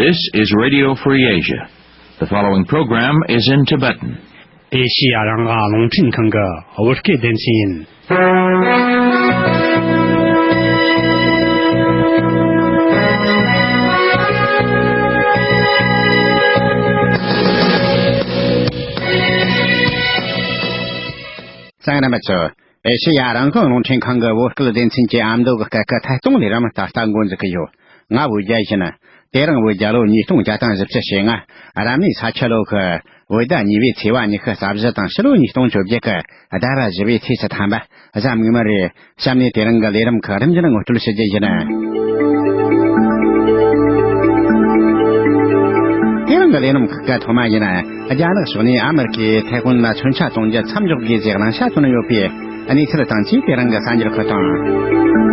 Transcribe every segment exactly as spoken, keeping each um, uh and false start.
This is Radio Free Asia. The following program is in Tibetan. ཨེ་ཤི་ཡ་རང་དབང་རླུང་འཕྲིན་ཁང་གི་བོད་སྐད་སྡེ་ཚན་ཡིན། གསན་མཁན་རྣམ་པ་ཚོ། ཨེ་ཤེ་ཡ་རང་དབང་རླུང་འཕྲིན་ཁང་གི་བོད་སྐད་སྡེ་ཚན་གྱི་ཨ་མདོ་གི་སྐད་ཁུལ་ཐད་གཏོང་ལས་རིམ་ད་ལྟ་འགོ་འཛུགས་ཀྱི་ཡོད། ང་བོད་རྒྱལ་ཡིན། དེ་རིང་བོད་རྒྱལ་ལོ་ཉིས་སྟོང་བརྒྱ་དང་བཞི་བཅུ་ཞེ་ལྔ། རབ་གནས་ས་ཁྱི་ལོ་གི་བོད་ཟླ་གཉིས་པའི་ཚེས་པ་ཉི་ཤུ་རྩ་བཞི་དང་ཕྱི་ལོ་ཉིས་སྟོང་བཅོ་བརྒྱད་ཀྱི་ཟླ་བ་བཞི་པའི་ཚེས་སུ་ཐམ་པ་གཟའ་མིག་དམར་རེད། གཤམ་ནས་དེ་རིང་གི་ལས་རིམ་ཁག་རིམ་བཞིན་ངོ་སྤྲོད་ཞུ་རྒྱུ་ཡིན། དེ་རིང་གི་ལས་རིམ་ཁག་ཐོག་མ་ཡིན། རྒྱ་ནག་ཕྱོགས་ནས་ཨ་མེ་རི་ཁས་ཐའེ་ཝན་ལ་མཚོན་ཆ་གཏོང་རྒྱུ་མཚམས་འཇོག་དགོས་ཟེར་གླེང་བྱ་བཏོན་ཡོད་པའི་གནས་ཚུལ་དང་བཅས་དེ་རིང་གི་གསར་འགྱུར་ཁག་དང་།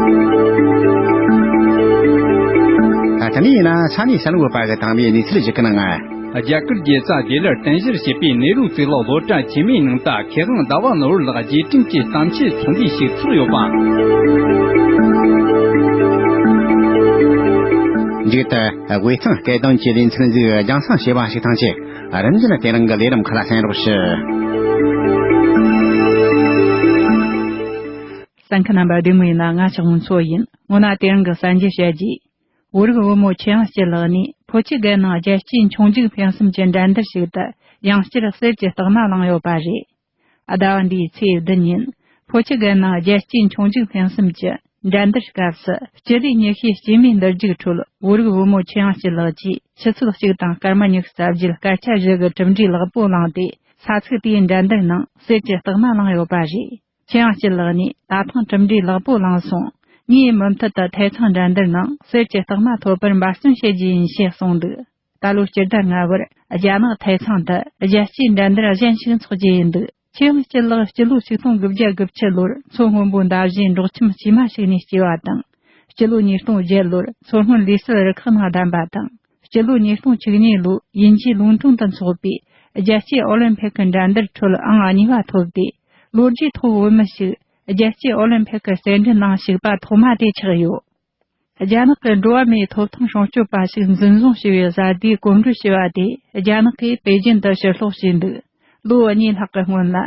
ད་ལྟ་ནས་ཡིན་ན་ས་གནས་གསར་འགོད་པ་གིས་བཏང་བའི་གནས་ཚུལ་ཞིག་གི་ནང་། རྒྱ་གར་རྒྱལ་ས་ལྡི་ལིར་རྟེན་གཞིར་བྱས་པའི་ནེ་རུ་གཙུག་ལག་སློབ་གྲྭ་ཆེན་མོའི་ནང་དུ་མཁས་དབང་ཟླ་བ་ནོར་བུ་ལགས་རྗེས་དྲན་གྱི་གཏམ་བཤད་ཚོགས་འདུ་ཞིག་ཚོགས་ཡོད་པ། མཇུག་ཏུ་དབུས་གཙང་སྐད་གདངས་ཀྱི་ལེ་ཚན་ཟིག་རྒྱང་སྲིང་བྱས་པ་ཞིག་དང་བཅས། རིམ་བཞིན་དེ་རིང་གི་ལས་རིམ་ཁག་ལ་གསན་རོགས་ཞུ། གསན་མཁན་རྣམ་པ་བདེ་མོ་ཡིན་ན། ང་ལྕགས་མོ་མཚོ་ཡིན། སྔོན་ན་དེ་རིང་གི་གསར་འགྱུར་བཤད་རྗེས། བོད་རིགས་བུ་མོ་ཆོས་དབྱངས་སྐྱིད་ལགས་ནས་ཕོ་ཁྱི་སྒར་ནང་རྒྱལ་སྤྱིའི་མཆོང་རྒྱུག་འཕེན་གསུམ་གྱི་འགྲན་བསྡུར་ཞིག་ཏུ་ཡང་བསྐྱར་གསེར་གྱི་རྟགས་མ་བླངས་ཡོད་པ་རེད། ཟླ་བ་འདིའི་ཚེས་བདུན་ཉིན། ཕོ་ཁྱི་སྒར་ནང་རྒྱལ་སྤྱིའི་མཆོང་རྒྱུག་འཕེན་གསུམ་གྱི་འགྲན་བསྡུར་སྐབས་སུ། སྤྱི་ལེ་ཉི་ཤུའི་སྐྱེས་མའི་འདུར་རྒྱུག་ཁྲོད་བོད་རིགས་བུ་མོ་ཆོས་དབྱངས་སྐྱིད་ལགས་ཀྱིས་ཆུ་ཚོད་གཅིག་དང་སྐར་མ་ཉི་ཤུ་རྩ་བརྒྱད་སྐར་ཆ་བཞི་གི་གྲུབ་འབྲས་ལེགས་པོ་བླངས་ཏེ། ས་ཚིགས་དེའི་འགྲན་བསྡུར་ནང་གསེར་གྱི་རྟགས་མ་བླངས་ཡོད་པ་རེད། ཆོས་དབྱངས་སྐྱིད་ལགས་ནས། ད་ཐེངས་གྲུབ་འབྲས་ལེགས་པོ་བླངས་སོང་། ངས་མུ་མཐུད་དུ་ཐའེ་ཚང་འགྲན་བསྡུར་ནང་གསེར་གྱི་རྟགས་མ་ཐོབ་པར་འབད་བརྩོན་བྱེད་རྒྱུ་ཡིན་ཞེས་གསུངས་འདུག་ད་ལོའི་སྤྱི་ཟླ་ལྔ་བར་རྒྱ་ནག་ཐའེ་ཚང་དུ་རྒྱལ་སྤྱིའི་འགྲན་བསྡུར་གཞན་ཞིག་འཚོགས་རྒྱུ་ཡིན་འདུག་ཆོས་དབྱངས་སྐྱིད་ལགས་སྤྱི་ལོ་ཆིག་སྟོང་དགུ་བརྒྱ་དགུ་བཅུ་ལོར་མཚོ་སྔོན་པོའི་མདའ་བཞིན་འབྲོག་ཁྱིམ་དཀྱུས་མ་ཞིག་ནས་སྐྱེས་པ་དང་། སྤྱི་ལོ་ཉིས་སྟོང་བརྒྱད་ལོར་མཚོ་སྔོན་ལུས་རྩལ་རུ་ཁག་ནང་བདམས་པ་དང་། སྤྱི་ལོ་ཉིས་སྟོང་བཅུ་གཉིས་ལོའི་དབྱིན་ཇིའི་ལུང་ཀྲུང་དུ་འཚོགས་པའི་རྒྱལ་སྤྱིའི་ཨོ་ལིམ་ཕིག་གི་འགྲན་བསྡུར་ཁྲོད་ཨང་གཉིས་པ་ཐོབ་སྟེ། ལོ་རྒྱུས་ཐོག་བོད་མི་ཞིག་རྒྱལ་སྤྱིའི་ཨོ་ལིམ་ཕིག་གི་རྩེད་འགྲན་ནང་ཞུགས་པ་ཐོག་མ་དེ་ཆགས་ཡོད། རྒྱ་ནག་གི་འགྲོ་བ་མིའི་ཐོབ་ཐང་སྲུང་སྐྱོབ་པ་ཞིག་འཛིན་བཟུང་བྱས་པའི་བཟའ་ཟླའི་གོམས་འགྲོས་ཞུ་བ་དེ་རྒྱ་ནག་གིས་པེ་ཅིན་དུ་ཕྱིར་སློག་བྱས་འདུག་ལོ་གཉིས་ལྷག་གི་སྔོན་ལ།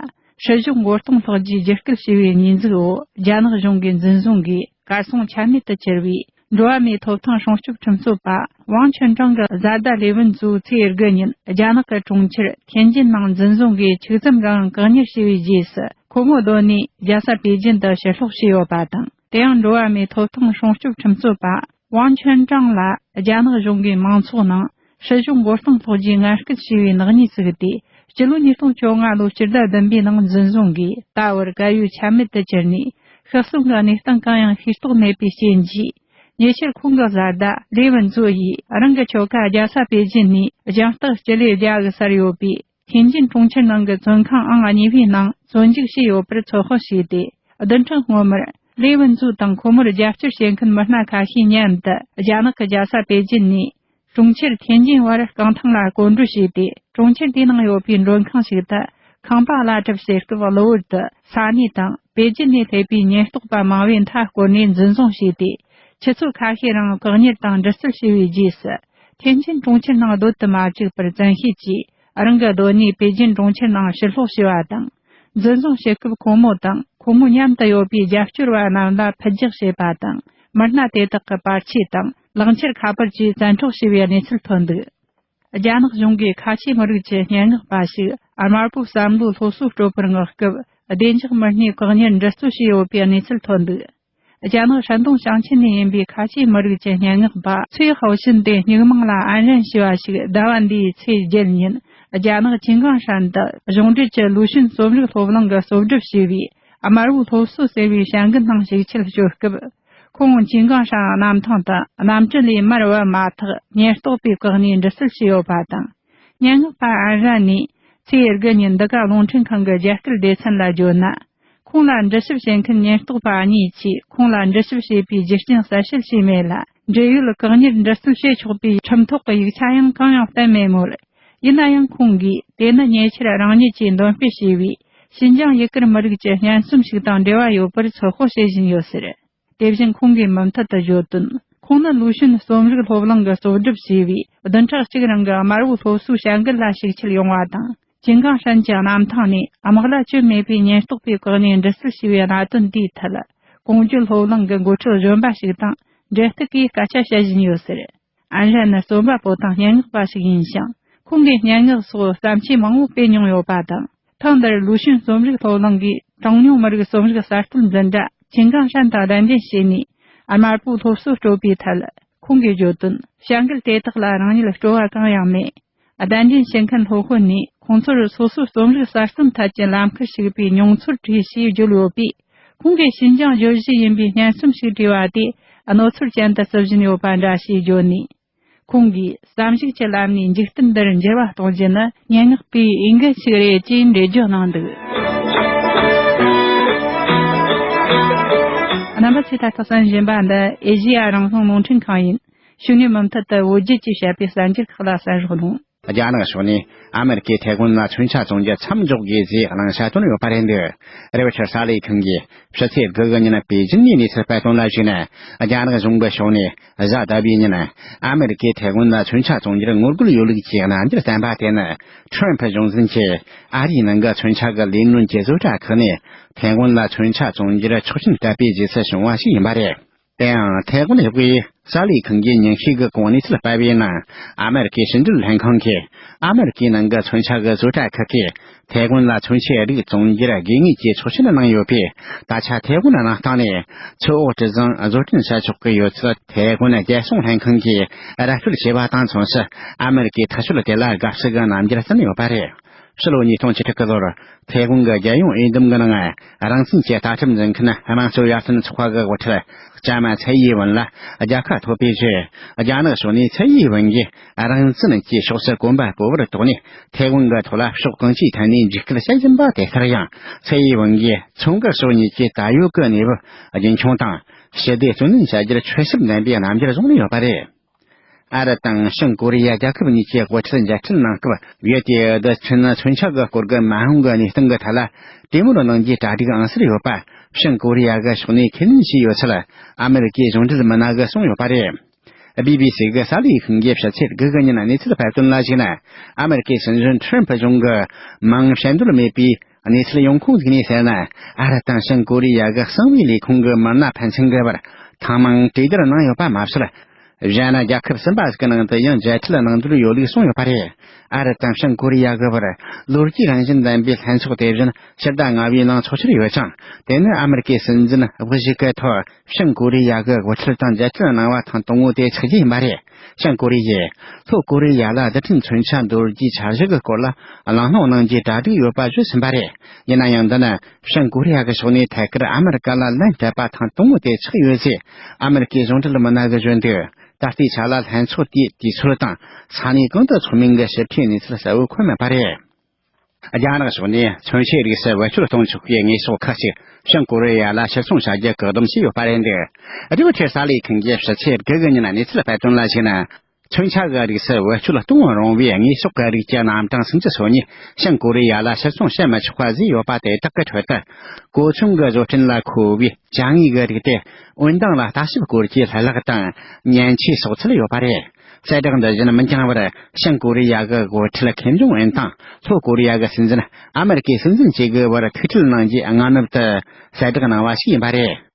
སྲིད་གཞུང་མགོ་རྟིང་སློག་རྒྱུའི་རྒྱུད་སྐུལ་ཞུ་བའི་ཉེས་འཛུགས་འོག་རྒྱ་ནག་གཞུང་གིས་འཛིན་བཟུང་གིས་གར་སོང་ཆ་མེད་དུ་གྱུར་བའི་འགྲོ་བ་མིའི་ཐོབ་ཐང་སྲུང་སྐྱོབ་ཁྲིམས་རྩོད་པ་ཝང་ཆོན་ཀྲང་གི་བཟའ་ཟླ་ལེ་ཝུན་ཙུའུ་ཚེས་དགུ་ཉིན་རྒྱ་ནག་གི་གྲོང་ཁྱེར་ཐེན་ཅིན་ནང་འཛིན་བཟུང་གིས་ཆིག་ཙམ་གང་བཀག་ཉར་བྱས་པའི་རྗེས་སུ། ཁོ་མོ་སྡོད་གནས་རྒྱལ་ས་པེ་ཅིན་དུ་ཕྱིར་སློག་བྱས་ཡོད་པ་དང་། དེ་ཡང་འགྲོ་བ་མིའི་ཐོབ་ཐང་སྲུང་སྐྱོབ་ཁྲིམས་རྩོད་པ། ཝང་ཆོན་ཀྲང་ལ་རྒྱ་ནག་གཞུང་གིས་མང་ཚོགས་ནང་སྲིད་གཞུང་མགོ་རྟིང་སློག་རྒྱུའི་ངན་སྐུལ་བྱས་པའི་ནག་ཉེས་བཙུགས་ཏེ། སྤྱི་ལོ་ཉིས་སྟོང་བཅོ་ལྔ་ལོའི་སྤྱི་ཟླ་བདུན་པའི་ནང་འཛིན་བཟུང་གིས་ད་བར་བཀལ་ཡོད་ཆ་མེད་དུ་གྱུར་ནས། ཤི་གསོན་གྱི་གནས་སྟངས་གང་ཡང་ཤེས་རྟོགས་མེད་པའི་རྐྱེན་གྱིས། ཉེ་ཆར་ཁོང་གི་བཟའ་ཟླ་ལེ་ཝུན་ཙུའུ་ཡིས་རང་གི་ཁྱོ་ག་རྒྱལ་ས་པེ་ཅིན་ནས་སྦྱངས་རྟགས་སྤྱི་ལེ་བརྒྱ་གི་སར་ཡོད་པའི་ཐེན་ཅིན་གྲོང་ཁྱེར་ནང་གི་བཙོན་ཁང་ཨང་གཉིས་པའི་ནང་བཙོན་འཇུག་བྱས་ཡོད་པར་ཚོད་དཔག་བྱས་ཏེ། བདུན་ཕྲག་སྔོན་མར་ལེ་ཝུན་ཙུའུ་དང་ཁོ་མོར་རྒྱབ་སྐྱོར་བྱེད་མཁན་མི་སྣ་ཁ་ཤས་མཉམ་དུ་རྒྱ་ནག་གི་རྒྱལ་ས་པེ་ཅིན་ནས་གྲོང་ཁྱེར་ཐེན་ཅིན་བར་རྐང་ཐང་ལ་སྐོར་འགྲོ་བྱས་ཏེ། གྲོང་ཁྱེར་དེའི་ནང་ཡོད་པའི་མགྲོན་ཁང་ཞིག་ཏུ་ཁང་པ་གླ་སྒྲུབ་བྱེད་སྐབས། གློ་བུར་དུ་ས་གནས་དང་པེ་ཅིན་ནས་སླེབས་པའི་ཉེན་རྟོག་པ་མང་བོས་མཐའ་བསྐོར་ནས་འཛིན་བཟུང་བྱས་ཏེ། ཆུ་ཚོད་ཁ་ཤས་རིང་བཀག་ཉར་དང་འདྲི་གསོད་བྱས་པའི་རྗེས་སུ། ཐེན་ཅིན་གྲོང་ཁྱེར་ནང་སྡོད་དུ་མ་བཅུག་པར་བཙན་ཤེད་ཀྱིས་རང་གི་སྡོད་གནས་པེ་ཅིན་གྲོང་ཁྱེར་ནང་ཕྱིར་སློག་བྱས་པ་དང་། འཛིན་བཟུང་བྱེད་སྐབས་ཁོ་མོ་དང་ཁོ་མོ་མཉམ་དུ་ཡོད་པའི་རྒྱབ་སྐྱོར་བ་རྣམས་ལ་ཕུད་རྒྱག་བྱས་པ་དང་། མི་སྣ་དེ་དག་གི་པར་ཆས་དང་ལག་འཁྱེར་ཁ་པར་བཅས་བཙན་འཕྲོག་བྱས་པའི་གནས་ཚུལ་ཐོན་འདུག་རྒྱ་ནག་གཞུང་གིས་ཁ་ཆེ་མི་རིགས་ཀྱི་སྙན་ངག་པ་ཞིག་དམར་པོའི་བསམ་བློའི་སློབ་གསོ་སྤྲོད་པར་མངགས་སྐབས། བདེ་འཇགས་མི་སྣས་བཀག་ཉར་འདྲི་གསོད་བྱས་ཡོད་པའི་གནས་ཚུལ་ཐོན་འདུག་རྒྱ་ནག་ཧྲན་ཏུང་ཞིང་ཆེན་ནས་ཡིན་པའི་ཁ་ཆེ་མི་རིགས་ཀྱི་སྙན་ངག་པ་ཚུའེ་ཧའོ་ཤིན་ཏེ་སྨྱུག་མིང་ལ་ཨན་རན་ཞེས་པ་ཞིག་ཟླ་བ་འདིའི་ཚེས་བརྒྱད་ཉིན་རྒྱ་ནག་ཅིན་ཀང་ཧྲན་དུ་གཞུང་འབྲེལ་གྱི་ལུའུ་ཞུན་རྩོམ་རིག་སློབ་གླིང་གིས་གཙོ་སྒྲུབ་བྱས་པའི་དམར་བོའི་སློབ་གསོ་ཟེར་བའི་བྱ་འགུལ་ནང་ཞུགས་ཆེད་བསྐྱོད་སྐབས། ཁོང་ཅིན་ཀང་ཧྲན་གནམ་ཐང་དུ་གནམ་གྲུ་ལས་མར་བབས་མ་ཐག་ཉེན་རྟོག་པས་བཀག་ནས་འདྲི་གསོད་བྱས་ཡོད་པ་དང་། སྙན་ངག་པ་ཨན་རན་ནས་ཚེས་དགུ་ཉིན་འདི་ག་རླུང་འཕྲིན་ཁང་གི་རྒྱ་སྐད་སྡེ་ཚན་ལ་བརྗོད་ན། ཁོང་ལ་འདྲི་ཞིབ་བྱེད་མཁན་ཉེན་རྟོག་པ་གཉིས་ཀྱིས་ཁོང་ལ་འདྲི་ཞིབ་བྱས་པའི་རྒྱུ་རྐྱེན་གསལ་བཤད་བྱས་མེད་ལ། འབྲེལ་ཡོད་བཀག་ཉར་འདྲི་གསོད་བྱེད་ཆོག་པའི་ཁྲིམས་ཐོག་གི་ཡིག་ཆ་ཡང་གང་ཡང་བསྟན་མེད་མོད། ཡིན་ན་ཡང་ཁོང་གིས་དེ་ནི་ཉེ་ཆར་རང་ཉིད་ཀྱིས་འདོན་སྤེལ་བྱས་པའི་ཤིན་ཅང་ཡུ་གུར་མི་རིགས་ཀྱི་སྙན་རྩོམ་ཞིག་དང་འབྲེལ་བ་ཡོད་པར་ཚོད་དཔག་བྱེད་བཞིན་ཡོད་ཟེར། དེ་བཞིན་ཁོང་གིས་མུ་མཐུད་དུ་བརྗོད་དོན། ཁོང་ནི་ལུའུ་ཞུན་རྩོམ་རིག་སློབ་གླིང་གིས་གཙོ་སྒྲུབ་བྱས་པའི་བདུན་ཕྲག་གཅིག་རིང་གི་དམར་པོའི་སློབ་གསོའི་བྱ་འགུལ་ལ་ཞུགས་ཆེད་ཡོང་བ་དང་། ཅིན་ཀང་ཧྲན་གྱི་གནམ་ཐང་ནས་དམག་ལྭ་གྱོན་མེད་པའི་ཉེན་རྟོག་པའི་བཀག་ནས་འདྲི་རྩད་བྱས་པའི་གནད་དོན་འདིའི་ཐད། ཀོང་ཇོ་སློབ་གླིང་གི་འགོ་ཁྲིད་གཞོན་པ་ཞིག་དང་འབྲེལ་གཏུག་གིས་སྐད་ཆ་བཤད་བཞིན་ཡོད་ཟེར། ཨན་ཧྲན་ནི་རྩོམ་པ་པོ་དང་སྙན་ངག་པ་ཞིག་ཡིན་ཞིང་། ཁོང་གིས་སྙན་ངག་སོགས་བརྩམས་ཆོས་མང་བོ་སྤེལ་མྱོང་ཡོད་པ་དང་། ཐེངས་འདིར་ལུའུ་ཞུན་རྩོམ་རིག་སློབ་གླིང་གིས་གྲངས་ཉུང་མི་རིགས་རྩོམ་རིག་གསར་གཏོད་འཛིན་གྲྭ་ཅིན་ཀང་ཧྲན་དང་གདན་འདྲེན་བྱས་ནས། དམར་པོའི་སློབ་གསོ་སྤྲོད་པའི་ཐད། ཁོང་གིས་བརྗོད་དོན། བྱ་འགུལ་དེ་དག་ལ་རང་ཉིད་སྤྲོ་བ་གང་ཡང་མེད། གདན་འདྲེན་བྱེད་མཁན་སློབ་དཔོན་ནས་ཁོང་ཚོར་སོ་སོའི་རྩོམ་རིག་གསར་རྩོམ་ཐད་ཀྱི་ལམ་ཁར་ཞུགས་པའི་མྱོང་ཚོར་དྲིས་ཞེས་བརྗོད་ཡོད་པས། ཁོང་གིས་ཤིན་ཅང་བརྗོད་གཞི་ཡིན་པའི་སྙན་རྩོམ་ཞིག་བྲིས་པ་དེ་གནོད་འཚེ་ཅན་དུ་བརྩི་བཞིན་ཡོད་པ་འདྲ་ཞེས་བརྗོད་ནས། ཁོང་གིས་བསམ་གཞིག་གི་ལམ་ནས་འཇིག་རྟེན་འདིར་འགྱུར་བ་གཏོང་རྒྱུ་ནི་སྙན་ངག་པའི་འོས་འགན་ཞིག་རེད་ཅེས་འགྲེལ་བརྗོད་གནང་འདུག་རྣམ་པ་ཚོས་ད་ལྟ་གསན་བཞིན་པ་འདི་ཨེ་ཤེ་ཡ་རང་དབང་རླུང་འཕྲིན་ཁང་ཡིན། ཕྱི་ཉིན་མུ་མཐུད་དུ་བོད་བརྒྱུད་ཀྱི་བཤད་པའི་གསར་འགྱུར་ཁག་ལ་གསན་རོགས་གནང་། རྒྱ་ནག་ཕྱོགས་ནས་ཨ་མེ་རི་ཀས་ཐའེ་ཝན་ལ་མཚོན་ཆ་བཙོང་རྒྱུ་མཚམས་འཇོག་དགོས་ཞེས་གླེང་བྱ་བཏོན་ཡོད་པ་རེད་འདུག་རེ་བ་ཆར་གསར་ལས་ཁང་གིས་ཕྱི་ཚེས་དགུ་གི་ཉིན་པེ་ཅིན་ནས་གནས་ཚུལ་སྤེལ་དོན་ལ་གཞིགས་ན། རྒྱ་ནག་གཞུང་གི་ཕྱོགས་ནས་གཟའ་ཟླ་བའི་ཉིན་ཨ་མེ་རི་ཀས་ཐའེ་ཝན་ལ་མཚོན་ཆ་བཙོང་རྒྱུར་ངོ་རྒོལ་ཡོད་ལུགས་ཀྱི་རྣམ་འགྱུར་བསྟན་པ་དེ་ནི། ཁྲོམ་ཕུ་གཞུང་འཛིན་གྱིས་ཨ་རིའི་ནང་གི་མཚོན་ཆ་གི་ལས་སྣོན་གྱི་བཟོ་གྲྭ་ཁག་ནས་ཐའེ་ཝན་ལ་མཚོན་ཆ་བཙོང་རྒྱུར་ཆོག་མཆན་སྤྲད་པའི་རྗེས་སུ་བྱུང་བ་ཞིག་ཡིན་པ་རེད། དེ་ཡང་ཐའེ་ཝན་གཡོག་པོའི་གསར་ལས་ཁང་གིས་ཉིན་ཤས་ཀྱི་གོང་གནས་ཚུལ་སྤེལ་བའི་ནང་། ཨ་མེ་རི་ཀའི་ཕྱི་འབྲེལ་ལྷན་ཁང་གིས་ཨ་མེ་རི་ཀའི་ནང་གི་མཚོན་ཆ་གི་བཟོ་གྲྭ་ཁག་གིས་ཐའེ་ཝན་ལ་མཚོན་ཆའི་རིགས་བཙོང་རྒྱུར་དགོས་ངེས་ཀྱི་ཆོག་མཆན་གནང་ཡོད་པས། ད་ཆ་ཐའེ་ཝན་གནས་སྟངས་ནས་མཚོ་འོག་གྲུ་གཟིངས་བཟོ་སྐྲུན་བྱ་ཆོག་གི་ཡོད་ཚུལ་ཐའེ་ཝན་རྒྱལ་སྲུང་ལྷན་ཁང་གིས་ར་སྤྲོད་བྱས་པ་དང་མཚུངས་སུ། ཨ་མེ་རི་ཀའི་ཐག་གཅོད་དེ་ལ་དགའ་བསུ་གི་རྣམ་འགྱུར་བསྟན་ཡོད་པ་རེད། ཕྱི་ལོ་ཉིས་སྟོང་བཅུ་དྲུག་གི་ལོར་ཐའེ་ཝན་གྱི་རྒྱལ་ཡོངས་འོས་འདེམས་ཀྱི་ནང་། རང་བཙན་གྱི་ལྟ་གྲུབ་འཛིན་མཁན་དམངས་གཙོ་ཡར་ཐོན་ཚོགས་པ་གི་འགོ་ཁྲིད་ལྕམ་ཚའེ་ཡི་ཝུན་ལ་རྒྱལ་ཁ་ཐོབ་པའི་རྗེས། རྒྱ་ནག་ཕྱོགས་ནས་ཚའེ་ཡི་ཝུན་གྱིས་རང་བཙན་གྱི་ཕྱོགས་སུ་གོམ་པ་སྤོ་བར་དོགས་ནས། ཐའེ་ཝན་གྱི་ཐོག་ལ་ཕྱོགས་གང་ཅིའི་ཐད་ནས་འཇིགས་སྐུལ་བྱེད་བཞིན་པ་དེ་ལྟར་ཡང་། ཚའེ་ཡི་ཝུན་གྱིས་མཚོ་འགག་ཕྱོགས་གཉིས་ཀྱི་ད་ཡོད་ཀྱི་གནས་བབ་རྒྱུན་འཁྱོངས་དང་། ཞི་བདེ་བརྩོན་ལེན་བྱ་རྒྱུར་ཆོད་སེམས་ལྡན་པའི་རྣམ་འགྱུར་བཟུང་ནས་ཡོད་པ་རེད། ཨ་རི་དང་བྱང་ཀོ་རི་ཡ་རྒྱལ་ཁབ་གཉིས་ཀྱི་དབུ་ཁྲིད་མཇལ་འཕྲད་གནང་སྐབས། བོད་དེ་རྡུལ་ཕྲན་མཚོན་ཆ་གི་སྐོར་གྱི་མ་འོངས་ཀྱི་གནས་སྟངས་ཀྱི་ཐད་ལ་གྲོས་མོལ་གནང་རྒྱུའི་གྲ་སྒྲིག་ཨང་གསར་ཡོད་པ། བྱང་ཀོ་རི་ཡ་གི་ཕྱོགས་ནས་ཁས་ལེན་བྱས་ཡོད་ཚུལ་ཨ་མེ་རི་ཀའི་གཞུང་འབྲེལ་མི་སྣ་གིས་གསུངས་ཡོད་པ་རེད། བི་བི་སི་གི་གསར་ལས་ཁང་གིས་ཕྱི་ཚེས་དགུ་གི་ཉིན་གནས་ཚུལ་སྤེལ་དོན་ལ་གཞིགས་ན། ཨ་མེ་རི་ཀའི་སྲིད་འཛིན་ཁྲོམ་ཕུ་གཞུང་གི་མིང་བཤད་འདོད་མེད་པའི་གནས་ཚུལ་ཡོང་ཁུངས་ཟིག་ནས་གསལ་ན། ཨ་རི་དང་བྱང་ཀོ་རི་ཡ་གི་གསང་བའི་ལས་ཁུངས་ཀྱི་མི་སྣ་ཕན་ཚུན་གྱི་བར་ཐེངས་མང་གྲོས་བསྡུར་གནང་ཡོད་པ་མ་ཟད། གཞན་རྒྱལ་ཁབ་གསུམ་པ་ཟིག་གི་ནང་དུ་ཡང་མཇལ་འཕྲད་གནང་འདོད་ཡོད་ལུགས་གསུངས་ཡོད་པ་རེད། ཨ་རི་དང་བྱང་ཀོ་རི་ཡ་གི་བར་ལོ་རྒྱུས་རང་བཞིན་ལྡན་པའི་ལྷན་ཚོགས་དེ་བཞིན་ཕྱི་ཟླ་ལྔ་པའི་ནང་འཚོགས་འཆར་ཡོད་ཅིང་། དེ་ནི་ཨ་མེ་རི་ཀའི་སྲིད་འཛིན་དབུ་བཞུགས་ཀྱི་ཐོག་བྱང་ཀོ་རི་ཡ་གི་འགོ་ཁྲིད་དང་མཇལ་འཕྲད་གནང་བ་ཐེངས་དང་པོ་དེ་ཆགས་རྒྱུ་ཡིན་པ་རེད། བྱང་ཀོ་རི་ཡས་ལྷོ་ཀོ་རི་ཡ་ལ་རྡུལ་ཕྲན་མཚོན་ཆ་འདོར་རྒྱུའི་འཆར་གཞི་གི་སྐོར་ལ་གླེང་སློང་གནང་རྒྱུའི་གྲ་སྒྲིག་ཡོད་པ་བརྗོད་ཟིན་པ་རེད། ཡིན་ན་ཡང་། འདི་ནི་བྱང་ཀོ་རི་ཡ་གི་ཕྱོགས་ནས་ཐད་ཀར་ཨ་མེ་རི་ཀ་ལ་ལན་སྤྲད་པ་ཐེངས་དང་པོ་དེ་ཆགས་ཡོད་ཅེས་ཨ་མེ་རི་ཀའི་གཞུང་འབྲེལ་མི་སྣ་གིས་བརྗོད་འདུག་ད་ལྟའི་ཆ་ལ་ལྷན་ཚོགས་དེའི་དུས་ཚོད་དང་ས་གནས་གང་དུ་འཚོགས་མིན་གྱི་ཞིབ་ཕྲའི་གནས་ཚུལ་གསལ་བོ་འཁོད་མེད་པ་རེད། རྒྱ་ནག་ཕྱོགས་ནས་མཚོན་ཆའི་རིགས་སུ་བེད་སྤྱོད་གཏོང་ཆོག་པའི་དངོས་ཟོག་ཁག་ཅིག་བྱང་ཀོ་རི་ཡ་ལ་ཕྱིར་ཚོང་བྱ་རྒྱུ་བཀག་སྡོམ་བྱས་ཡོད་པ་རེད་འདུག་རེའུ་ཊར་གསར་ལས་ཁང་གིས་ཕྱི་ཚེས་དགུ་གི་ཉིན་གནས་ཚུལ་སྤེལ་དོན་ལ་གཞིགས་ན། མཚོན་ཆ་གི་རིགས་སུ་བེད་སྤྱོད་གཏོང་རུང་བའི་དངོས་ཟོག་གི་རིགས་ཀྱི་རྣམ་གྲངས་སུམ་ཅུ་སོ་གཉིས་བྱང་ཀོ་རི་ཡ་ལ་ཕྱིར་ཚོང་བྱེད་མི་ཆོག་པ་བཟོས་ཡོད་པ་དེ་དག་གི་ཁྲོད་དུ། གོ་མཚོན་གྱི་བཟོ་སྐྲུན་ལ་མཁོ་བའི་ཅ་དངོས་ཀྱི་རིགས་ཏེ། འོད་མདངས་ལ་ལྟ་ཞིབ་སྐོར་གྱི་ལྷུ་ལག་དང་མཉེན་ཆས་སོགས་ཚུད་ཡོད་པ་རེད། གསལ་བསྒྲགས་འདི་བཞིན་མི་འགྱངས་པར་བྱང་ཀོ་རི་ཡ་གི་འགོ་ཁྲིད་ཁེམ་ཇོང་ཨུན་དང་ལྷོ་ཀོ་རི་ཡ་གི་སྲིད་འཛིན་ཨ་མེ་རི་ཀའི་སྲིད་འཛིན་བཅས་ཀྱི་བར་ཐུག་འཕྲད་གནང་རྒྱུའི་སྔ་ནུབ་ཏུ་གསལ་བསྒྲགས་གནང་བ་ཞིག་ཡིན་པ་རེད།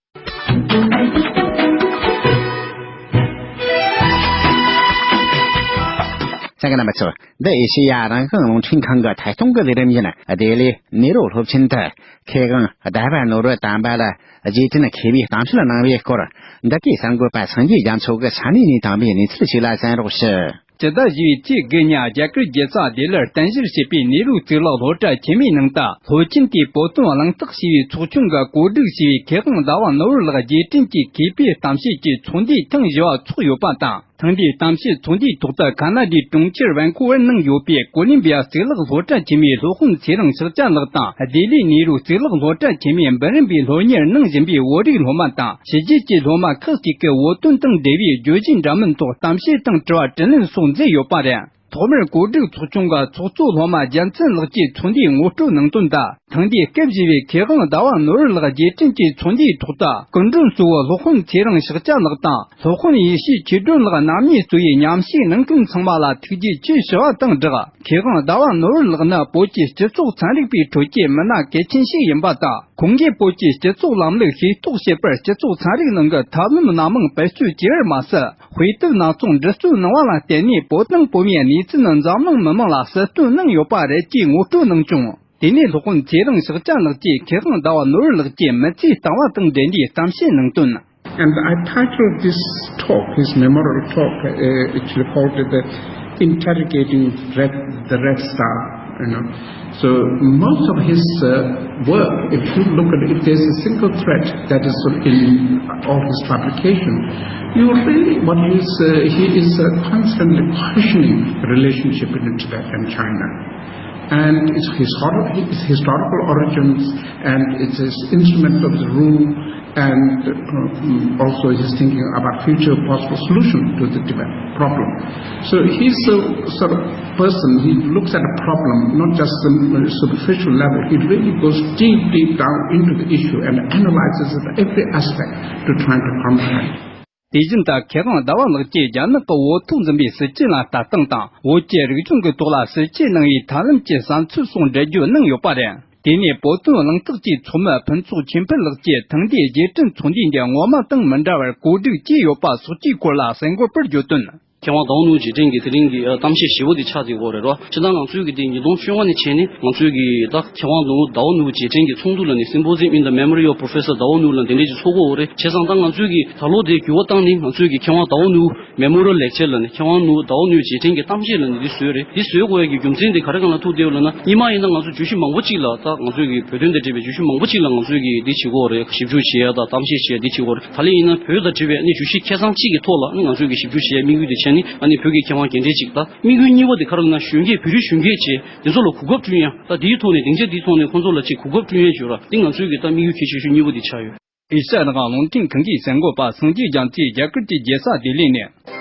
གསན་མཁན་རྣམ་པ་ཚོ། འདི་ཨེ་ཤེ་ཡ་རང་དབང་རླུང་འཕྲིན་ཁང་གི་ཐད་གཏོང་གི་ལས་རིམ་ཡིན། བདེ་ལེགས་ནེ་རོ་སློབ་ཆེན་དུ་མཁས་དབང་ཟླ་བ་ནོར་བུ་དམ་པ་ལ་རྗེ་བཙུན་མཁས་པའི་གཏམ་བཤད་གནང་བའི་སྐོར། འདི་གའི་གསར་འགོད་པ་སངས་རྒྱས་རྒྱ་མཚོ་གིས་ས་གནས་ནས་བཏང་བའི་གནས་ཚུལ་ཞིག་ལ་གསན་རོགས་ཞུ། སྤྱི་ཟླ་བཞི་པའི་ཚེས་དགུ་ཉིན་རྒྱ་གར་རྒྱལ་ས་ལྡི་ལིར་རྟེན་གཞིར་བྱས་པའི་ནེ་རུ་གཙུག་ལག་སློབ་གྲྭ་ཆེན་མོའི་ནང་དུ། སློབ་ཆེན་དེའི་བོད་དོན་གླེང་སྟེགས་ཞེས་པའི་ཚོགས་ཆུང་གིས་གོ་སྒྲིག་བྱས་པའི་མཁས་དབང་ཟླ་བ་ནོར་བུ་ལགས་རྗེས་དྲན་གྱི་མཁས་པའི་གཏམ་བཤད་ཀྱི་ཚོགས་འདུའི་ཐེངས་བཞི་པ་འཚོགས་ཡོད་པ་དང་། ཐེངས་འདིའི་གཏམ་བཤད་ཚོགས་འདུའི་ཐོག་ཏུ་ཁ་ན་ཌའི་གྲོང་ཁྱེར་ཝན་ཀུ་ཝར་ནང་ཡོད་པའི་ཀོ་ལིམ་བི་ཡ་གཙུག་ལག་སློབ་གྲྭ་ཆེན་མོའི་སློབ་དཔོན་ཚེ་རིང་ཕྱག་རྒྱ་ལགས་དང་། ལྡི་ལིའི་ནེ་རུ་གཙུག་ལག་སློབ་གྲྭ་ཆེན་མོའི་འབུམ་རམས་པའི་སློབ་གཉེར་གནང་བཞིན་པའི་བོད་རིགས་སློབ་མ་དང་། ཕྱི་རྒྱལ་གྱི་སློབ་མ་ཁག་ཅིག་གིས་བོད་དོན་དང་འབྲེལ་བའི་བརྗོད་གཞི་འདྲ་མིན་ཐོག་གཏམ་བཤད་དང་དྲི་བ་དྲིས་ལན་སོགས་མཛད་ཡོད་པ་རེད། ཐོག་མར་གོ་སྒྲིག་ཚོགས་ཆུང་གི་ཚོགས་གཙོ་སློབ་མ་རྒྱལ་མཚན་ལགས་ཀྱིས་ཚོགས་འདུའི་ངོ་སྤྲོད་གནང་དོན་དང་། ཐེངས་འདིའི་སྐབས་བཞེས་པའི་མཁས་དབང་ཟླ་བ་ནོར་བུ་ལགས་རྗེས་དྲན་གྱི་ཚོགས་འདུའི་ཐོག་ཏུ། སྐུ་མགྲོན་གཙོ་བོ་སློབ་དཔོན་ཚེ་རིང་ཕྱག་རྒྱ་ལགས་དང་། སློབ་དཔོན་ཡེ་ཤེས་ཆོས་སྒྲོན་ལགས་རྣམ་གཉིས་གཙོས་པའི་མཉམ་ཞུགས་གནང་མཁན་ཚང་མ་ལ་ཐུགས་རྗེ་ཆེ་ཞུ་བ་དང་སྦྲགས། མཁས་དབང་ཟླ་བ་ནོར་བུ་ལགས་ནི་བོད་ཀྱི་སྤྱི་ཚོགས་ཚན་རིག་པའི་ཁྲོད་ཀྱི་མི་སྣ་གལ་ཆེན་ཞིག་ཡིན་པ་དང་། ཁོང་གིས་བོད་ཀྱི་སྤྱི་ཚོགས་ལམ་ལུགས་ཤེས་རྟོགས་བྱེད་པར་སྤྱི་ཚོགས་ཚན་རིག་ནང་གི་ཐབས་ལམ་སྣ་མང་བེད་སྤྱོད་བྱས་པར་མ་ཟད། དཔེ་དེབ་སྣ་ཚོགས་འབྲི་སྲོལ་གནང་བ་ལ་བརྟེན་ནས། བོད་དང་བོད་མིའི་གནས་ཚུལ་འཛམ་གླིང་མི་མང་ལ་གསལ་སྟོན་གནང་ཡོད་པ་རེད་ཅེས་ངོ་སྤྲོད་གནང་བྱུང་། དེ་ནས་སློབ་དཔོན་ཚེ་རིང་ཕྱག་རྒྱ་ལགས་ཀྱིས་མཁས་དབང་ཟླ་བ་ནོར་བུ་ལགས་ཀྱི་མི་ཚེའི་ལྟ་བ་དང་འབྲེལ་ནས་གཏམ་བཤད་གནང་དོན། And I titled this talk, his memorial talk, uh, actually called it the Interrogating Red, the Red Star. You know, so most of his uh, work, if you look at it, if there's a single thread that is in all his publication, you really, what he is, uh, he is uh, constantly questioning the relationship between Tibet and China. And its, his, his historical origins and its, its instrument of the rule and uh, also his thinking about future possible solution to the Tibet problem. So he's a sort of person, he looks at a problem not just on a superficial level, he really goes deep, deep down into the issue and analyzes it every aspect to try to comprehend. དེ་བཞིན་དུ་མཁས་དབང་ཟླ་བ་ལགས་ཀྱིས་རྒྱ་ནག་གི་འོས་ཐོག་འཛིན་པའི་སྲིད་ཇུས་ལ་ལྟ་སྟངས་དང་། བོད་ཀྱི་རིག་གཞུང་གི་ཐོག་ལ་ཟུར་བཅད་གནང་བའི་ཐབས་ལམ་གྱི་བསམ་ཚུལ་སོགས་འགྲེལ་བརྗོད་གནང་ཡོད་པ་རེད། དེ་ནས་བོད་དོན་གླེང་སྟེགས་ཀྱི་ཚོགས་མི་ཕུན་ཚོགས་ཆོས་འཕེལ་ལགས་ཀྱིས་ཐེངས་འདིའི་རྗེས་དྲན་ཚོགས་འདུའི་འདི་ངོ་མ་དང་མི་འདྲ་བར་གོ་སྒྲིག་བྱས་ཡོད་པ་སོགས་ཀྱི་སྐོར་ལ་གསལ་འགོད་པར་བརྗོད་དོན། མཁས་དབང་ཟླ་བ་ནོར་བུ་རྗེས་དྲན་གྱི་དེ་རིང་གི་ཨ་གཏམ་བཤད་ཞེ་པོ་དེ་ཆགས་ཀྱི་ཡོད་རེད་རོ། སྤྱིར་བཏང་ང་ཚོའི་གི་དེ་ཉིས་སྟོང་བཅོ་ལྔ་ནས་བྱས་ནས་ང་ཚོའི་གི་ད་མཁས་དབང་ཟླ་བ་ཟླ་བ་ནོར་བུ་རྗེས་དྲན་གྱི་ཚོགས་འདུ་ལ་ནི་Symposium in the Memory of Professor ཟླ་བ་ནོར་བུ་ལ་དེ་འདྲས་ཀྱི་ཚོགས་ཀྱི་ཡོད་རེད། བྱས་ཙང་ད་ང་ཚོའི་གི་ད་ལོ་དེ་འགྱུར་བ་བཏང་ནས་ང་ཚོའི་གི་མཁས་དབང་ཟླ་བ་ནོར་བུ་Memorial Lecture ལ་ནི་མཁས་དབང་ཟླ་བ་ནོར་བུ་རྗེས་དྲན་གྱི་གཏམ་བཤད་ལ་ནི་འདི་བཟོས་རེད། འདི་བཟོས་དགོས་ཡ་གི་རྒྱུ་མཚན་དེ་ག་རེ་གང་ལ་ཐུག་བསྡད་ཡོད་ལབ་ན། སྔོན་མ་ཡིན་ན་ང་ཚོ་བརྗོད་གཞི་མང་པོ་ཅིག་ལ་ད་ང་ཚོའི་གི་བོད་དོན་དང་འབྲེལ་བའི་བརྗོད་གཞི་མང་པོ་ཅིག་ལ་ང་ཚོའི་གི་འདི་བྱེད་དགོས་རེད། ཞིབ་འཇུག་བྱེད་ཡ་དང་གཏམ་བཤད་བྱེད་ཡ་འདི་བྱེད་དགོས་རེད། ད་ལན་ཡིན་ན་བོད་དང་འབྲེལ་བའི་ནི་བརྗོད་གཞི་ཁེ་བཟང་གཅིག་གི་ཐོག་ལ་ནི་ང་ཚོའི་གི་ཞིབ་འཇུག་བྱེད་ཡ་དམིགས་ཡུལ་དེ་བྱས་ནི་ཨ་ནི་བོད་ཀྱི་མཁས་དབང་རྒན་གྲས་ཅིག་ད་དམིགས་ཡུལ་གཉིས་པ་དེ་ག་རེ་ལབ་ན་གཞོན་སྐྱེས་བོད་རིགས་གཞོན་སྐྱེས་བྱས་དེ་ཚོ་ལ་གོ་སྐབས་བསྐྲུན་ཡ། ད་དེའི་ཐོག་ནས་སྡིངས་ཆ་དེའི་ཐོག་ནས་ཁོང་ཚོ་ལ་ཅིག་གོ་སྐབས་བསྐྲུན་ཡ་བྱོས་ར། དེ་ང་ཚོའི་གི་ད་དམིགས་ཡུལ་གལ་ཆེ་ཤོས་གཉིས་པོ་དེ་ཆགས་ཡོད། ཨེ་ཤ་ཡ་རང་དབང་རླུང་འཕྲིན་ཁང་གི་གསར་འགོད་པ་སངས་རྒྱས་རྒྱ་མཚོས་རྒྱ་གར་གྱི་རྒྱལ་ས་ལྡི་ལི་ནས།